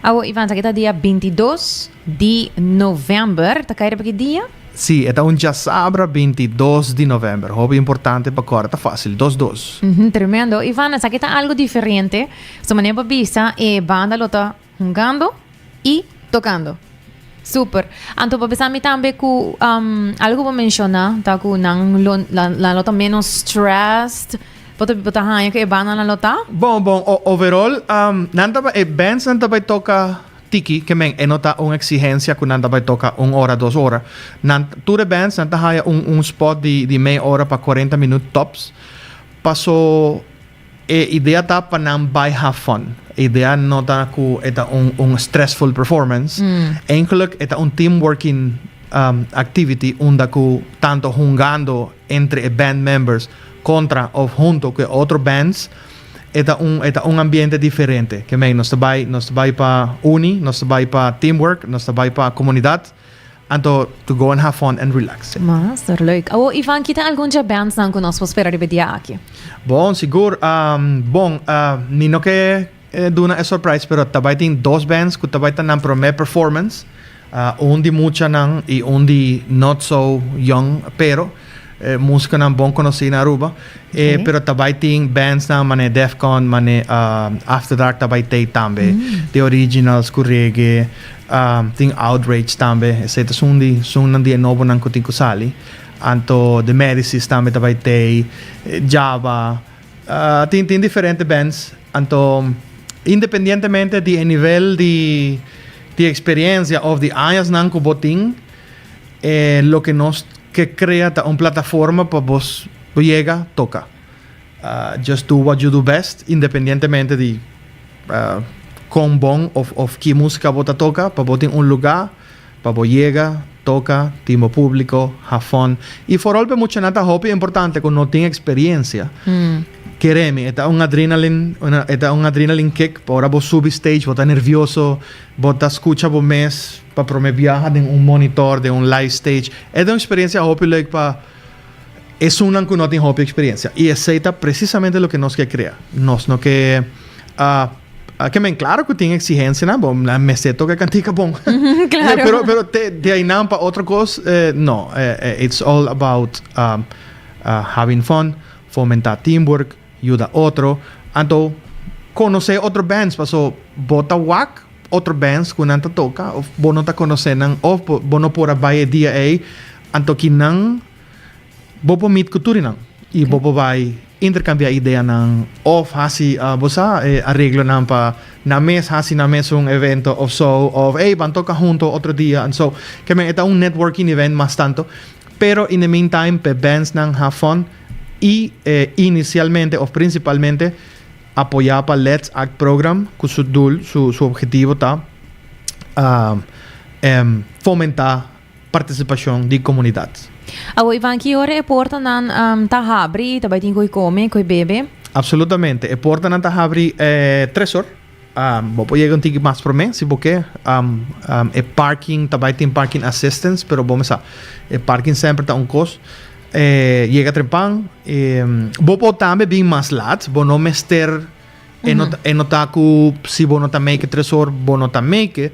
Awo Ivan, esaki ta dia 22 di november. Ta kai riba ki dia? Sí, e ta un djasabra 22 di november. Hopi importante pa kòrda. Ta fásil, dos dos. Tremendo. Ivan, esaki ta algu diferente. So manera bo bisa e banda lo ta Hungando y tocando. Super. Anto pa bisa mi tambe cu um, algo bo menciona ta cu nan lo, nan, nan lo ta menos stressed. Bo ta bo ta haña ku e bandanan lo ta? Bon, bon, overall, nan ta bai, e bandsnan ta bai toka tiki, ke men e no ta un eksigensia ku nan ta bai toka un ora, dos ora. Nan, tur e bandsnan ta haña un un spot di di mei ora pa kuarenta minüt tops, paso e idea ta pa nan bai have fun. E idea no ta ku e ta un un stressful performance. Eindelijk e ta un team working activity unda ku tanto hungando entre e band members contra of hunto cu e otro bands, e ta un e ta un ambiente diferente. Ke mei nos ta bai nos ta bai pa uni, nos ta bai pa teamwork, nos ta bai pa comunidad, anto to go and have fun and relax. Master, leuk. Awo Ivan, ki ta algun dje bandsnan cu nos por spera riba e dia aki? Bon, sigur. Bon, mi no ke duna e surprise, pero ta bai tin dos bands cu ta bai ta nan prome performance. Un di muchanan y un di not so young pero musiconan bon conoci na Aruba. Pero ta bay tin bandsnan mane Defcon, mane After Dark ta bay tey tambe. The Originals cu reggae, tin Outrage tambe. Esey ta sun di sunnan di e nobonan cu tin cu sali. Anto The Medicis tambe ta bay tey, Java. Tin tin diferente bands anto independientemente di e nivel di di experiencia of di añasnan cu bo tin e loke nos ke crea ta un plataforma pa bos bo yega toca. Just do what you do best independientemente di con bon of of ki musica bo ta toca pa bo tin un lugar pa bo yega, toca, tin bo publico, have fun. Y vooral pa e muchanan ta hopi importante cu no tin experiencia. Kere mi, e ta un adrenaline, e ta un adrenaline kick pa ora bo subi stage, bo ta nervioso, bo ta scucha bo mes pa prome biaha den un monitor, den un live stage. E ta un experiencia hopi leuk pa esunnan cu no tin hopi experiencia. Y esey ta precisamente loke nos ke crea. Nos no ke Ke men claro cu tin exigencianan, bo nan mester toca e cantica bon. Claro. Pero, pero te, de ainan pa otro cos, eh, no. Eh, eh, it's all about um, uh, having fun, fomenta teamwork, yuda otro. Anto, conoce otro bands, paso bo ta wak otro bands cu nan ta toca, of bo no ta conoce nan, of bo, bo no por a bai e dia ei, anto ki nan Bo por meet cu tur nan y bo por bay intercambia ideanan of haci bo sa e areglonan pa nan mes haci nan mes un evento of so of ey ban toca hunto otro dia and so. Ke men e ta un networking event mas tanto pero in the meantime p'e bandsnan have fun y inicialmente of principalmente apoya pa Let's Act program cu su doel su su objetivo ta fomenta participacion di comunidad. Awo Ivan ki ora e portanan ta habri ta bai tin koe come, koe bebe? Absolutamente, e portanan ta habri tres or. Bo por yega un tiki mas prome si bo ke. E parking ta bai tin parking assistance pero bo mesa e parking semper ta un cos. Yega trempan. Bo por tambe bin mas laat, bo no mester e no e no ta cu si bo no ta make tres or bo no ta make.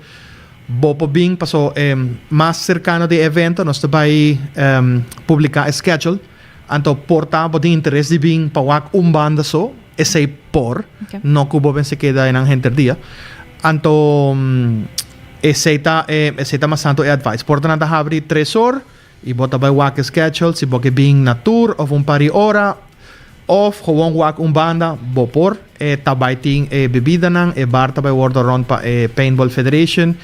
Bo por bin paso e mas sercano di e evento nos ta bay publica e schedule anto por ta bo tin interes di bin pa wak un banda so esey por no cu bo mester keda enan henter dia anto esey ta esey ta mas tanto e advice por ta nan ta habri tres or y bo ta bay wak e schedule si bo ke bin na tur of un par di ora Of gewoon wak un banda, bo por. E ta bai tin e bebidanan, e bar ta bai wordo rond pa e Paintball Federation.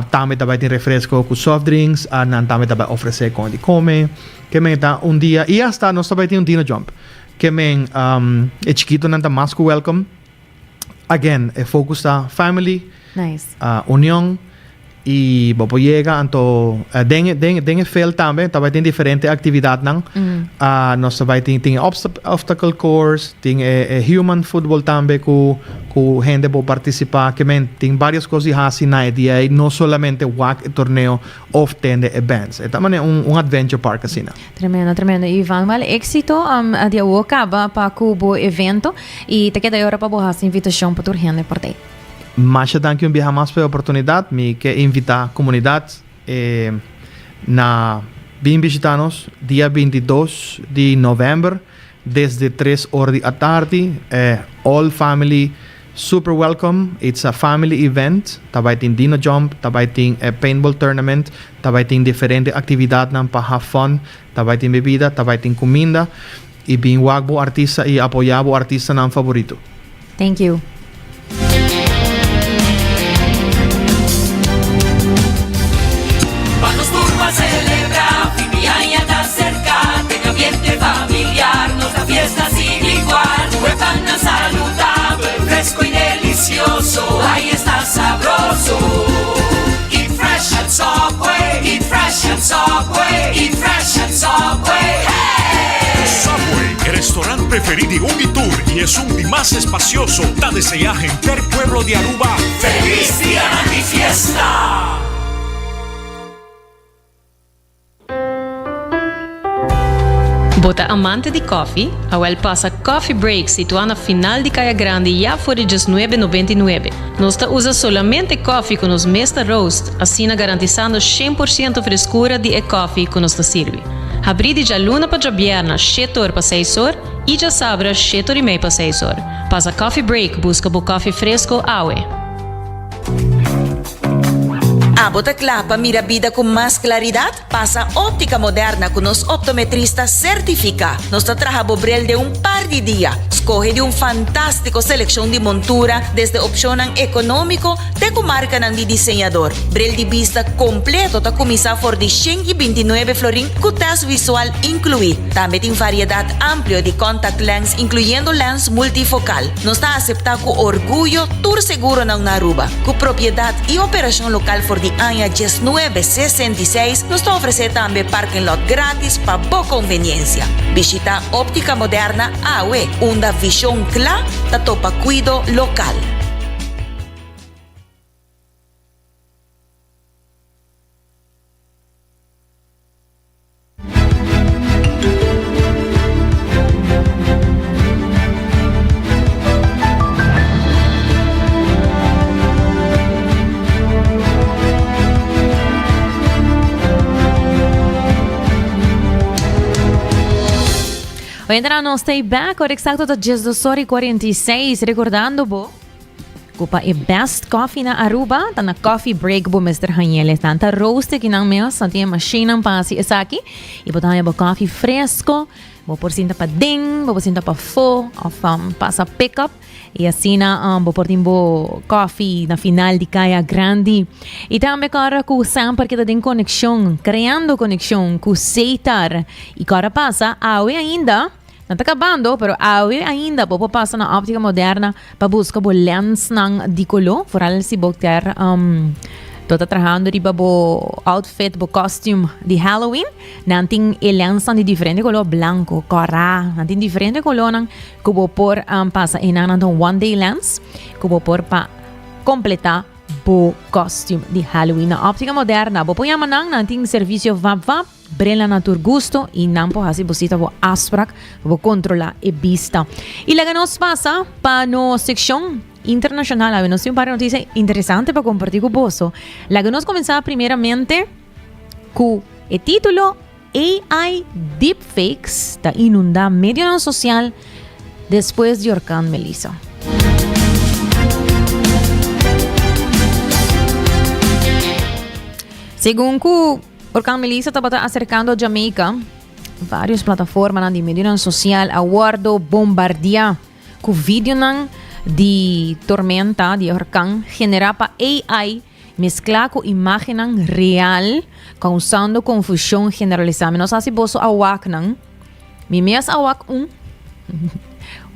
Tambe ta bai tin refresco cu soft drinks, nan tambe ta bai ofrece con di come. Ke men ta un dia, y hasta nos ta bai tin un dino jump. Ke men e chikitonan ta mas cu welcome. Again, e focus ta family, Nice. union y bo por yega anto den den den e veld tambe ta bai tin diferente actividadnan. Nos ta bai tin tin e obstacle course, tin e e human football tambe cu cu hende por participa. Ke men tin varios cos di haci na e dia ey, no solamente wak e torneo of tende e bands. E ta manera un un adventure park asina. Tremendo, tremendo. Ivan, wel éxito di awo caba pa cu bo evento y ta keda e ora pa bo haci invitacion pa tur hende por tey. Masha danki un biaha mas pa e oportunidad. Mi ke invita comunidad na bin bishita nos dia 22 di november desde tres ora di atardi. All family super welcome. It's a family event. Ta bai tin dino jump, ta bai tin e paintball tournament, ta bai tin diferente actividadnan pa have fun, ta bai tin bebida, ta bai tin cuminda. y bin wak bo artista y apoya bo artistanan favorito. Thank you. Pa nos tur pa celebra, fin di aña ta cerca, den ambiente familiar nos da fiesta sin igual. Cu e pannan saludabel, fresco y delicioso, ay esta sabroso. Eat fresh at Subway, eat fresh at Subway, eat fresh at Subway, hey! Subway, e restaurant preferi di un y tur y esun di mas espacioso, ta desea henter pueblo di Aruba Feliz Dianan di Fiesta! Bo ta amante di koffie? Awel pasa Coffee Break situá na final di Kaya Grandi ya for di diesnuebe nobenta i nuebe. Nos ta usa solamente koffie ku nos mes ta roast, asina garantisando shen por siento freskura di e koffie ku nos ta sirbi. Habrí di djaluna pa djabièrna shete or pa seis or i djasabra shete or i mei pa seis or. Pasa Coffee Break buska bo koffie fresko awe. Abo ta kla pa mira bida ku mas klaridat? Pasa Óptica Moderna ku nos optometrista sertifiká. Nos ta traha bo bril den un par di dia. Skohe di un fantástiko selekshon di montura, desde opshonnan ekonómiko te ku markanan di diseñador. Bril di bista kompleto ta kuminsá for di 129 florin ku tèst visual inkluí. Tambe tin variedat amplio di contact lens inkluyendo lens multifokal. Nos ta aseptá ku orguyo tur seguronan na Aruba. Ku propiedat i operashon lokal for di aña 1966, nos ta ofresé tambe parking lot grátis pa bo konveniensia. Bishitá Óptica Moderna awe, unda vishon kla ta topa kuido lokal. Oyentenan nos ta back, ora exacto ta 12 ora y 46, recordando bo ku pa e best coffee na Aruba, ta na Coffee Break bo mester hañ'el. Nan ta roast aki nan mes, nan tin e machinenan pa hasi esaki. Y bo ta haña bo coffee fresco, bo por sinta paden, bo por sinta pafó, of um, pasa pick up. Y asina um, bo por tin bo coffee na final di Kaya Grandi. Y tambe kora ku semper keda den conexion, creando conexion ku Setar. Y kora pasa, awe ainda, Nan ta kabando, pero awe ainda bo por pasa na Optica Moderna pa buska bo lensnan di koló, vooral si bo kier um, bo ta trahando riba bo outfit, bo costume di Halloween. Nan tin e lensnan di diferente koló, blanco, kòrá, nan tin diferente kolónan ku bo por um, pasa einan. Nan ta un one day lens ku bo por pa kompletá bo costume di Halloween. Na Optica Moderna bo por yama nan, nan tin servicio vap vap. Brela na tur gusto y nan por haci bo cita bo afspraak pa bo controla e bista. Y laga nos pasa pa nos seccion internacional. Awe nos tin un par di noticia interesante pa comparti cu boso. Laga nos cuminsa primeramente cu e titulo AI Deepfakes ta inunda medionan social despues di orkan Melissa. Segun cu Orkan Melissa tabata aserkando Jamaica, vários plataformanan di medionan sosial a wòrdu bombardiá ku videonan di tormenta di orkan generá pa AI mesklá ku imágennan real, kousando konfushon generalisá. Mi no sa si boso a wak nan. Mi mes a wak un,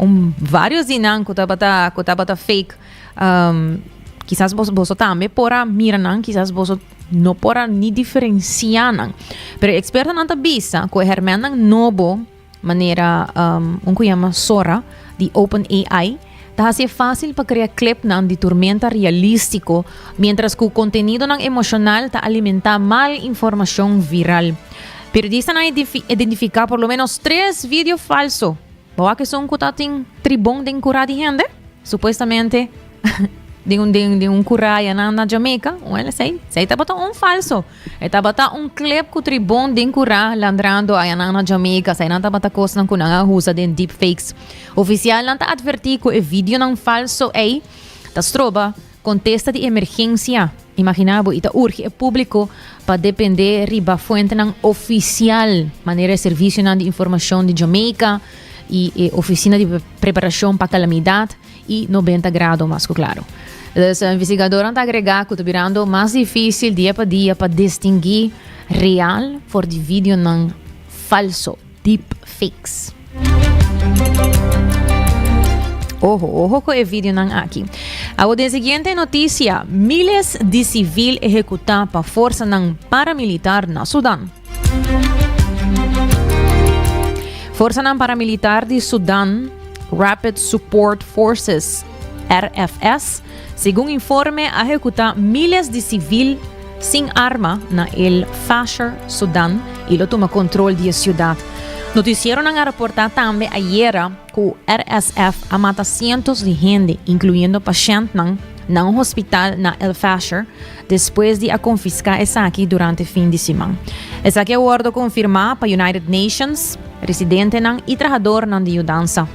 un vários di nan ku tabata ku tabata fake. Um, kisas boso, boso tambe por a mira nan, kisas boso no por a ni diferencia nan. Pero expertonan ta bisa ku e hermennan nobo, manera um, un ku yama Sora di OpenAI, ta hasi e fácil pa krea clipnan di tormenta realístiko, mientras ku kontenidonan emoshonal ta alimentá mal informashon viral. Periodistanan a identifiká por lo ménos tres video falso. Bo wak esun ku ta tin tribon den kurá di hende? Supuestamente den un den den un kurá ayanan na Jamaica. Well, esei esei tabata un falso. E tabata un clip ku tribon den kurá landrando ayanan na Jamaica. Eseinan tabata kosnan ku nan a usa den deepfakes. Ofisialnan ta atvertí ku e videonan falso ei ta stroba. Kontesta di emergensia, Imaginá bo i ta urgi e públiko pa dependé riba fuentenan ofisial, manera e Servisionan di Informashon di Jamaica i e Ofisina di Preparashon pa Kalamidat i 90 Grado mas ku klaru. Dus investigadornan ta agregá ku ta birando mas difísil dia pa dia pa distinguí real for di videonan falso. Deepfakes. Ojo, ojo ku e videonan aki. Awo den siguiente noticia, miles di civil ehecuta pa forsanan paramilitar na Sudan. Forsanan paramilitar di Sudan, Rapid Support Forces, RFS, segun informe a ehecuta miles di civil sin arma na El Fasher, Sudan, y lo tuma control di e ciudad. Noticieronan a reporta tambe ayera cu RSF a mata cientos di hende, incluyendo pashentnan, na un hospital na El Fasher, despues di a confisca esaki durante fin di siman. Esaki a wordo confirma pa United Nations, residentenan y trahadornan di yudansa.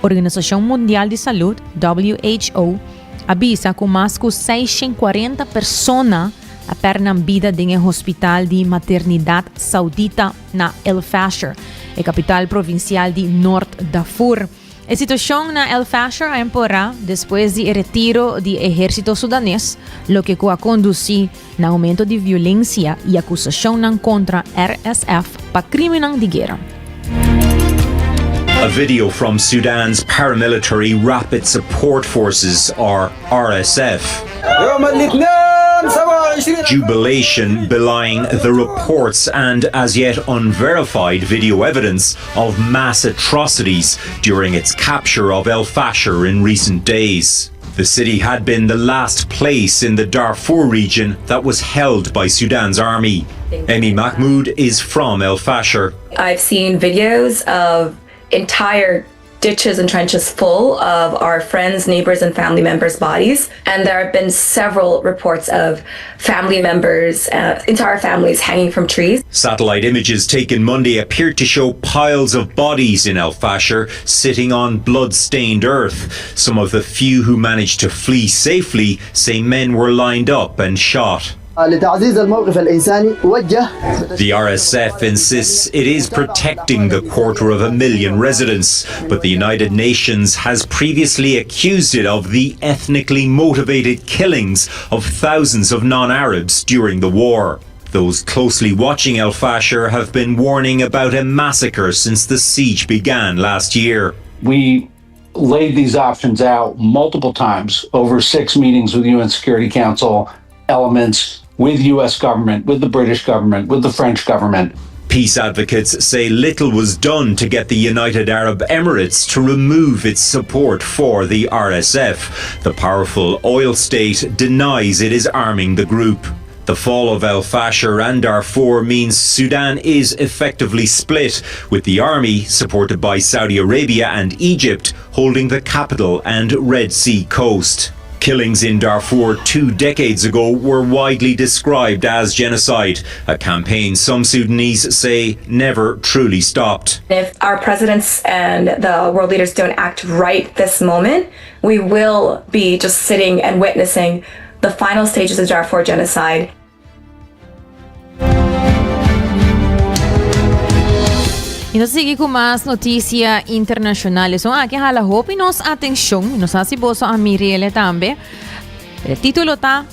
Organisacion Mundial di Salud, WHO, a bisa ku mas ku 640 persona a pèrdè nan bida den e hospital di maternidat saudita na El Fasher, e kapital provinsial di Nort Darfur. E situashon na El Fasher a empeorá despues di e retiro di e ehérsito sudanes, loke ku a kondusí na oumento di violensia i akusashonnan kontra RSF pa krímennan di guera. A video from Sudan's paramilitary Rapid Support Forces, or RSF. Jubilation belying the reports and as yet unverified video evidence of mass atrocities during its capture of El Fasher in recent days. The city had been the last place in the Darfur region that was held by Sudan's army. Emmy Mahmoud is from El Fasher. I've seen videos of entire ditches and trenches full of our friends, neighbors, and family members' bodies. And there have been several reports of family members, uh, entire families hanging from trees. Satellite images taken Monday appeared to show piles of bodies in El Fasher sitting on blood-stained earth. Some of the few who managed to flee safely say men were lined up and shot. The RSF insists it is protecting the quarter of a million residents, but the United Nations has previously accused it of the ethnically motivated killings of thousands of non Arabs during the war. Those closely watching El Fasher have been warning about a massacre since the siege began last year. We laid these options out multiple times over six meetings with UN Security Council elements, with US government, with the British government, with the French government. Peace advocates say little was done to get the United Arab Emirates to remove its support for the RSF. The powerful oil state denies it is arming the group. The fall of El Fasher and Darfur means Sudan is effectively split, with the army, supported by Saudi Arabia and Egypt, holding the capital and Red Sea coast. Killings in Darfur two decades ago were widely described as genocide, a campaign some Sudanese say never truly stopped. If our presidents and the world leaders don't act right this moment, we will be just sitting and witnessing the final stages of Darfur genocide. I nos sigui ku mas notisia internashonal. Esun aki hala hopi nos atenshon. Nos hasi boso a mirele tambe. E título ta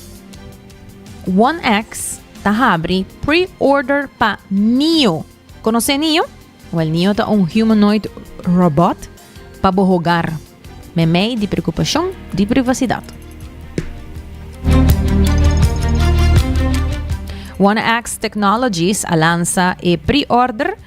One X ta habri pre-order pa Neo. Konosé Neo? Wel, Neo ta un humanoid robot pa bo hogar. Meimei di preokupashon di privasidat. One X Technologies a lansa e pre-order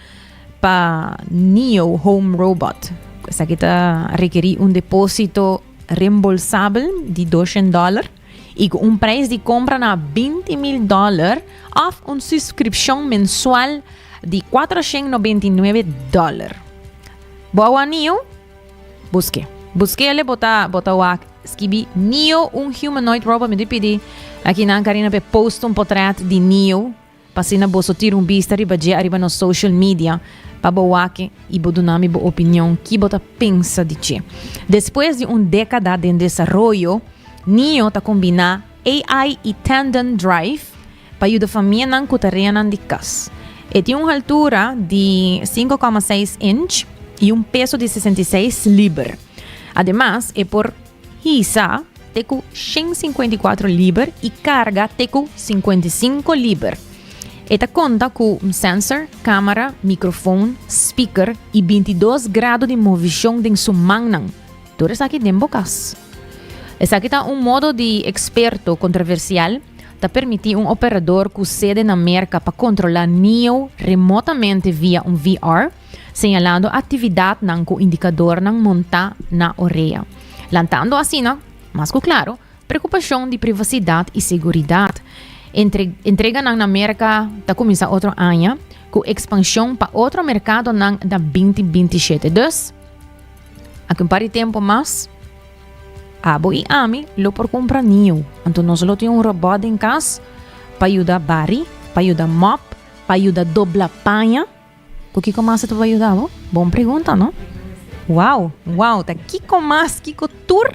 pa Neo Home Robot. Esaki ta rekerí un depósito reembolsabel di 200 dòler i ku un prijs di kompra na 20 mil dòler òf un suskripshon mensual di 499 dòler. Bo a wak Neo? Busk'é. Busk'é bo ta bo ta wak skibi Neo un humanoid robot. Mi ta pidi akinan Karina p'e post un potret di Neo pa asina boso tira un bista riba dje ariba nos social media pa bo wak i bo duna mi bo opinion ki bo ta pensa di dje. Despues di un dekada den desaroyo. Nio ta kombiná AI i Tandem Drive pa yuda famianan ku tareanan di kas. E tin un haltura di 5,6 inch i un peso di 66 liber. Ademas, e por hisa te ku 154 liber i karga te ku 55 liber. E ta konta ku un sensor, kamera, mikrofon, speaker i 22 grado di movishon den su mannan. Tur esaki den bo kas. Esaki ta un modo di eksperto kontroversial ta permití un operador ku sede na Merka pa kontrolá Neo remotamente via un VR, señalando aktividatnan ku indikadornan montá na orea. Lantando asina, mas ku klaro, preokupashon di privasidat i seguridat. Entre entreganan na Merka ta kuminsá otro aña, ku ekspanshon pa otro merkadonan na 2027. Dus, Aki un par di tempo mas, abo i ami lo por kumpra niu. Anto nos lo tin un robot den kas pa yuda bari, pa yuda mop, pa yuda dobla paña. Ku kiko mas e ta por yuda bo? Bon pregunta, no? Wow, wow, ta kiko mas, kiko tur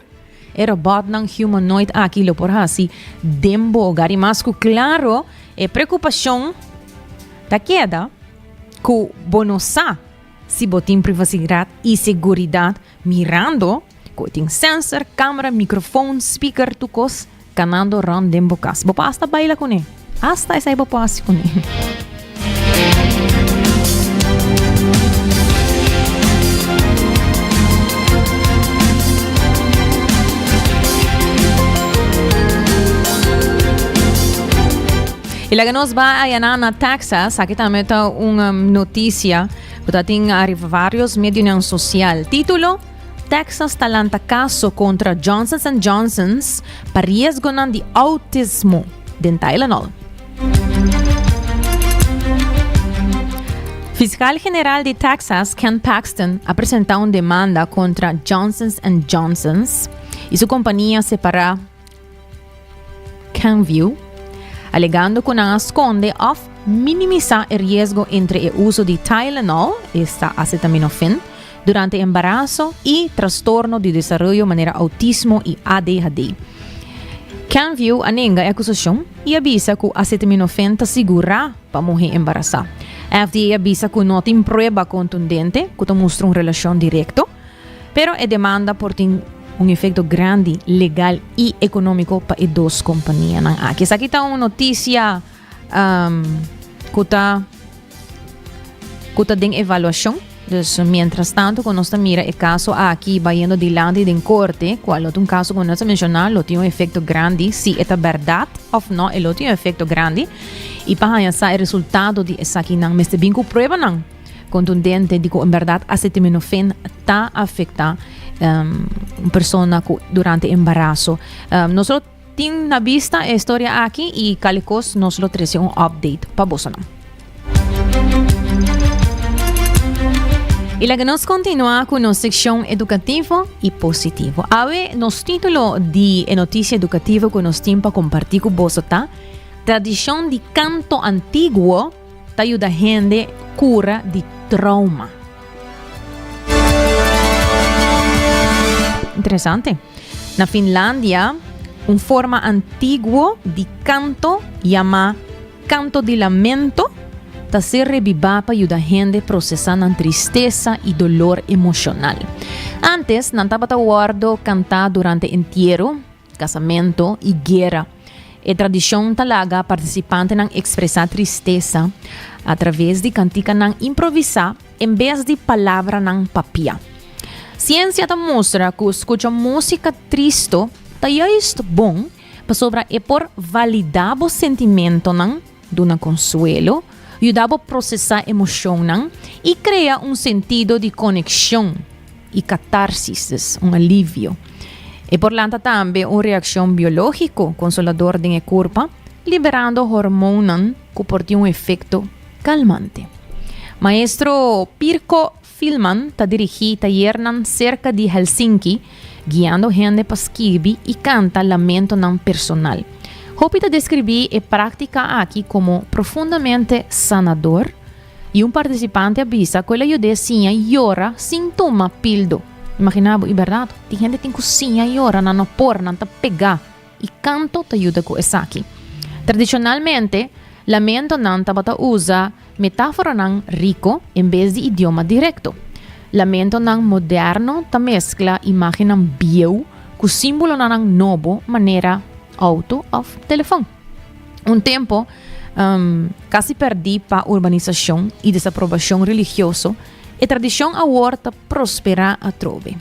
e robotnan humanoid aki lo por hasi den bo hogar? I mas ku klaro, e preokupashon ta keda ku bo no sa. Si bo tin privasidat i seguridat mirando ku e tin sensor, kamera, mikrofon, speaker, tur kos kanando rònt den bo kas. Bo por asta baila kuné. Asta esei bo por hasi kuné. I laga nos ba ayaná na Texas, aki tambe ta un um, noticia ku ta tin ariba varios medionan social. Título, Texas ta lanta kaso kontra Johnson and Johnson's pa riesgonan di autismo den Tylenol. Fiscal General di Texas, Ken Paxton, a presenta un demanda kontra Johnson and Johnson's i su kompania separá Kenvue, alegando ku nan a skonde òf minimisá e riesgo entre e uso di Tylenol, esta acetaminofén, durante embaraso i trastorno di desaroyo manera outismo i ADHD. Kenvue a nenga e akusashon i a bisa ku acetaminofén ta sigurá pa muhé embarasá. FDA a bisa ku no tin prueba kontundente ku ta mustra un relashon direkto. Pero e demanda por tin un efecto grandi legal y economico pa e dos companianan aki. Esaki ta un noticia um, cu ta cu ta den evaluacion. Dus mientras tanto cu nos ta mira e caso aki bayendo dilanti den corte, cual lo ta un caso como nos a menciona, lo tin un efecto grandi si e ta berdad of no, e lo tin un efecto grandi. Y pa haya sa e resultado di esakinan mester bin cu pruebanan. Contundente di cu en berdad acetaminofén ta afecta um, un persona cu durante embarazo. Um, nos lo tin na vista e historia aki y calicos nos lo trece un update pa bosonan. Y laga nos continua cu nos seccion educativo y positivo. Awe nos título di e noticia educativo cu nos tin pa comparti cu boso ta Tradicion di canto antiguo Ta yuda hende kura di trauma. Interesante. Na Finlandia, un forma antiguo di kanto yamá kanto di lamento ta ser rebibá pa yuda hende prosesá nan tristesa i dolor emoshonal. Ántes, nan tabata wòrdu kantá durante entiero, Casamento y guera. E tradicion ta laga participantenan expresa tristesa a traves di canticanan improvisa en bes di palabranan papia. Ciencia ta mustra cu scucha musica tristo ta juist bon pasobra e por valida bo sentimentonan, duna consuelo, yuda bo procesa emocionnan y crea un sentido di conexion y catarsis, dus un alivio. E por lanta tambe un reaccion biologico consolador den e curpa, liberando hormoonnan cu por tin un efecto calmante. Maestro Pirkko Filman ta dirigí tayernan serka di Helsinki, guiando hende pa skirbi i kanta lamentonan personal. Hopi ta deskribí e práktika aki komo profundamente sanador, i un partisipante a bisa ku el a yud'é siña yora sin tuma pildo. Imaginá bo, i bèrdat, tin hende tin ku siña yora, nan no por, nan ta pegá. I kanto ta yuda ku esaki. Tradishonalmente, lamentonan tabata usa metáforonan riko en bes di idioma direkto. Lamentonan moderno ta meskla imágennan bieu ku símbolonan nobo manera outo òf telefòn. Un tempu, kasi pèrdí pa urbanisashon i desaprobashon religioso, e tradishon awor ta prosperá atrobe.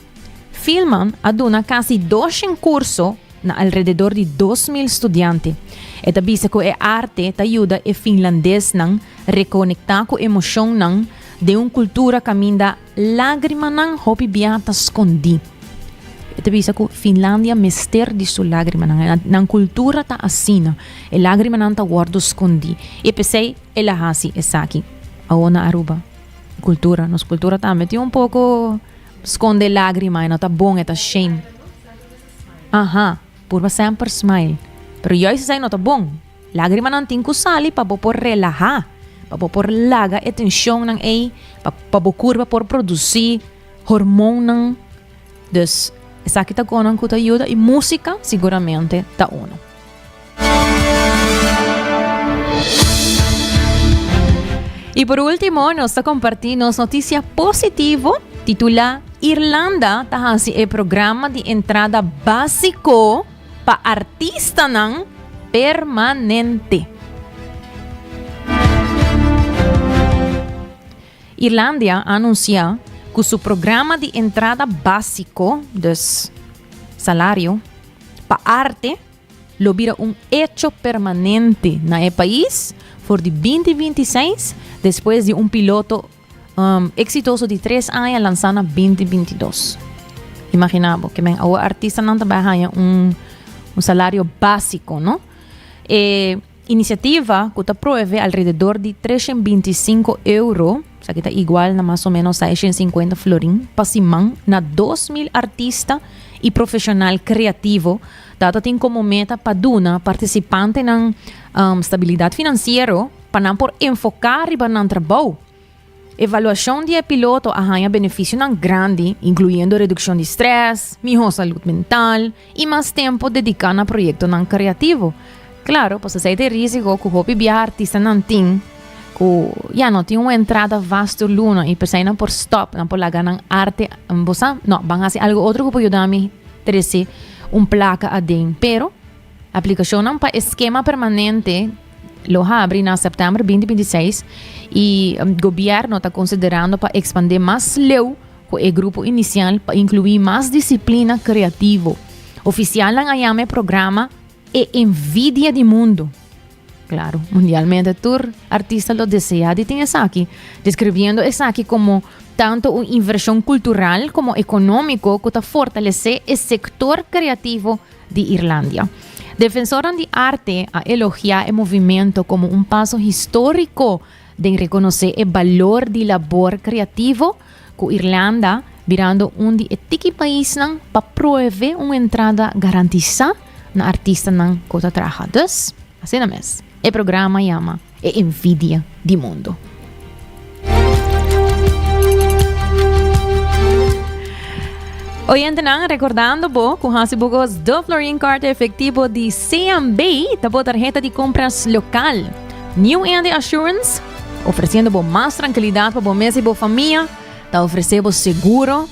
Filman a duna kasi doshen kurso na alrededor di 2000 studiante. E ta bisa ku e arte ta yuda e finlandesnan rekonektá ku emoshonnan den un kultura kaminda lágrimanan hopi bia ta skondí. E ta bisa ku Finlandia mester di su lágrimanan. Nan kultura ta asina. E lágrimanan ta wòrdu skondí. I p'esei el a hasi esaki. Awor na Aruba, kultura, nos kultura tambe tin un poko skonde lágrima, e no ta bon, e ta shame. Aha, purba semper smile. Pero juist esei no ta bon. Lágrimanan tin ku sali pa bo por relahá, pa bo por laga e tenshonnan ei, pa pa bo kurpa por produsí hormonnan. Dus esaki ta konan ku ta yuda i músika siguramente ta uno. I por último nos ta kompartí nos notisia positivo titulá Irlanda ta hasi e programa di entrada básiko pa artistanan permanente. Irlandia a anunsiá ku su programa di entrada básiko, dus salario, pa arte lo bira un echo permanente na e pais for di 2026 despues di un piloto um, exitoso di tres aña lansá na 2022. Imaginá bo, ke men awor artistanan ta bai haña un, un salario básiko, no? E inisiativa ku ta proeve alrededor di 325 euro, esaki ta igual na mas o menos 650 florin, pa siman na 2000 artista i profeshonal kreativo, ta tin komo meta pa duna partisipantenan um, stabilidat finansiero pa nan por enfoká riba nan trabou. Evaluashon di e piloto a haña benefisionan grandi, inkluyendo redukshon di strès, mihó salud mental i mas tempu dediká na proyektonan kreativo. Klaro, pasobra esei ta e rísiko ku hopi biaha artistanan tin, ku ya no tin un entrada vasto luna i p'esei nan por stòp, nan por laga nan arte, bo sa, no, ban hasi algu otro ku por yuda mi trese un plaka aden. Pero Aplikashonnan pa e skema permanente lo habri na sèptèmber 2026 i gobièrnu ta konsiderando pa ekspandé mas leu ku e grupo inisial pa inkluí mas disiplina kreativo. Ofisialnan a yama e programa e envidia di mundu. Claro, mundialmente tur artista lo desea di tin esaki, describiendo esaki como tanto un inversion cultural como economico cu ta fortalece e sector creativo di Irlandia. Defensornan di arte a elogia e movimento como un paso historico den reconoce e balor di labor creativo, cu Irlanda birando un di e tiki paisnan pa proeve un entrada garantisa na artistanan cu ta traha. Dus, asina mes, e programa yama E Envidia di Mundo. Oyentenan, recordando bo cu hasi bo gos de Florin Card efectivo di CMB ta bo tarjeta di compras local. New Andy Assurance, ofreciendo bo mas tranquilidad pa bo mes y bo famia, ta ofrece bo seguro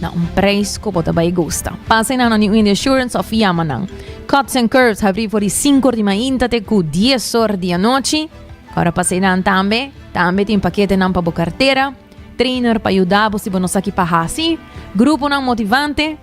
na un prijs cu bo ta bay gusta. Pasa na New Andy Assurance of yama nan. Cuts and Curves habri for di 5 or di mainta te cu 10 or di anochi. Ora pasa nan tambe, tambe tin paketenan pa bo cartera. Trainer pa yuda bo si bo no sa ki pa hasi. Gruponan motivante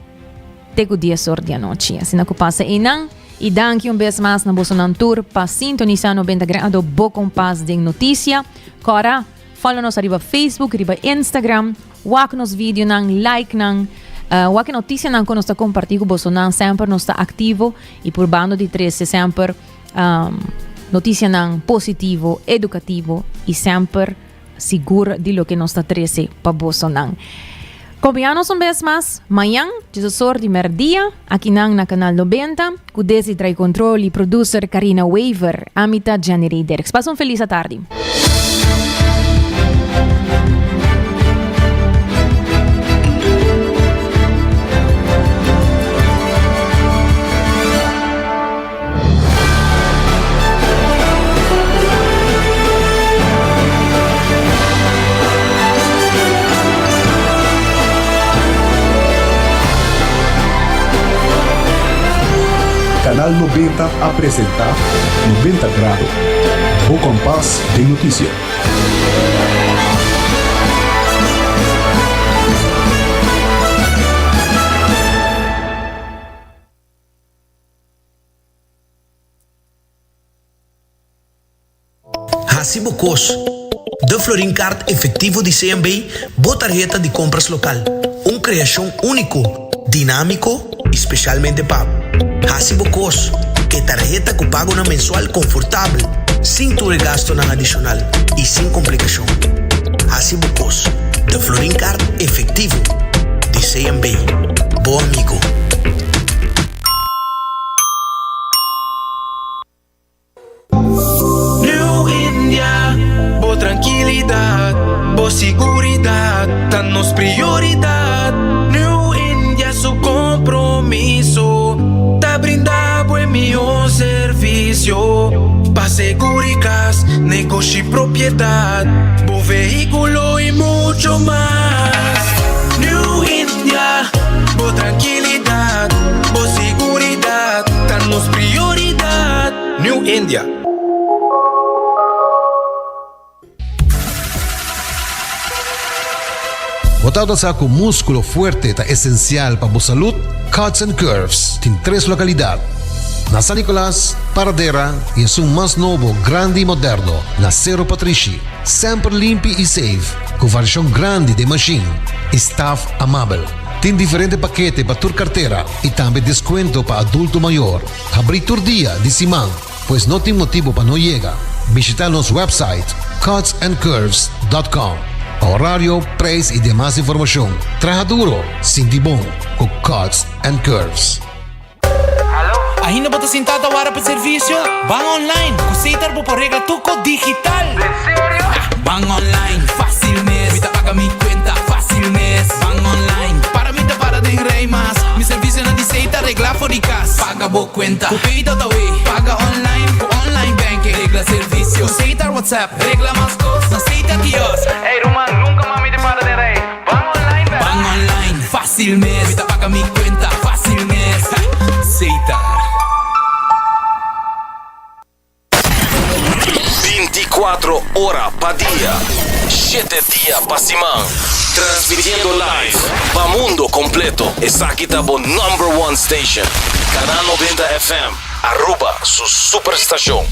te ku 10 or di anochi. Asina ku pasa einan. I danki un bes mas na bosonan tur pa sintonisa 90 Grado Bo Kompas den Notisia. Kora, follow nos ariba Facebook, riba Instagram. Wak nos videonan, like nan. Uh, wak e noticianan ku nos ta kompartí ku bosonan. Semper nos ta aktivo i purbando di trese semper um, noticianan positivo, edukativo i semper Sigur di loke nos ta trese pa bosonan. Kompiñá nos un bes mas mañan, diesosor di mèrdia, akinan na Kanal 90, ku Desi trai kontrol i producer Karina Wever. Ami ta Jenny Rey Derks. Pasa un felis atardi. Canal 90 a presenta 90 Grado, bo kompas den notisia. Hasi bo kos. De Florin Card efectivo di CMB, bo tarheta di compras local. Un creacion unico, dinamico y specialmente pa bo. Hasi bo kos. E tarheta cu pagonan mensual confortabel, sin tur e gastonan adicional y sin complicacion. Hasi bo kos. De Florin Card efectivo di CMB. Bo amigo. New India, bo trankilidat, bo siguridat ta nos prioridat. New India su kompromiso ta brinda bo e mihó servisio pa seguri kas, negoshi, propiedat, bo vehíkulo i mucho mas. New India, bo trankilidat, bo siguridat ta nos prioridat. New India. Bo tabata sa ku múskulo fuerte ta esensial pa bo salud? Cuts and Curves tin tres lokalidat, na San Nicolas, Paradera i esun mas nobo, grandi i moderno na Sero Patrishi. Semper limpi i safe, ku variashon grandi den mashin i staf amabel. Tin diferente pakete pa tur kartera i tambe deskuento pa adulto mayor. Habrí tur dia di siman, pues no tin motibu pa no yega. Bishita nos website cutsandcurves dot com pa horario, prijs y demas informacion. Traha duro, sinti bon cu Cuts and Curves. Ainda bo ta sintá ta wara pa servisio? Ban online! Ku Setar bo por regla tur kos digital! Ban online, fácil mes! Mi ta paga mi kuenta, fácil mes! Ban online, para mi ta para den rij mas! Mi servisionan di Setar reglá for di kas! Paga bo kuenta ku Pay.awe! Paga online ku online banking! Regla servisio ku Setar WhatsApp! Regla mas kos na Setar Kiosk! Ey ruman, nunka mas mi ta para den rij! Ban online bèrdad? Ban online, fácil mes! Mi ta paga mi kuenta, fácil mes! Setar. 24 ora pa dia, shete dia pa siman. Transmitiendo live pa mundo completo. Esaki ta bo number one station. Canal 90 FM, Aruba su superstacion.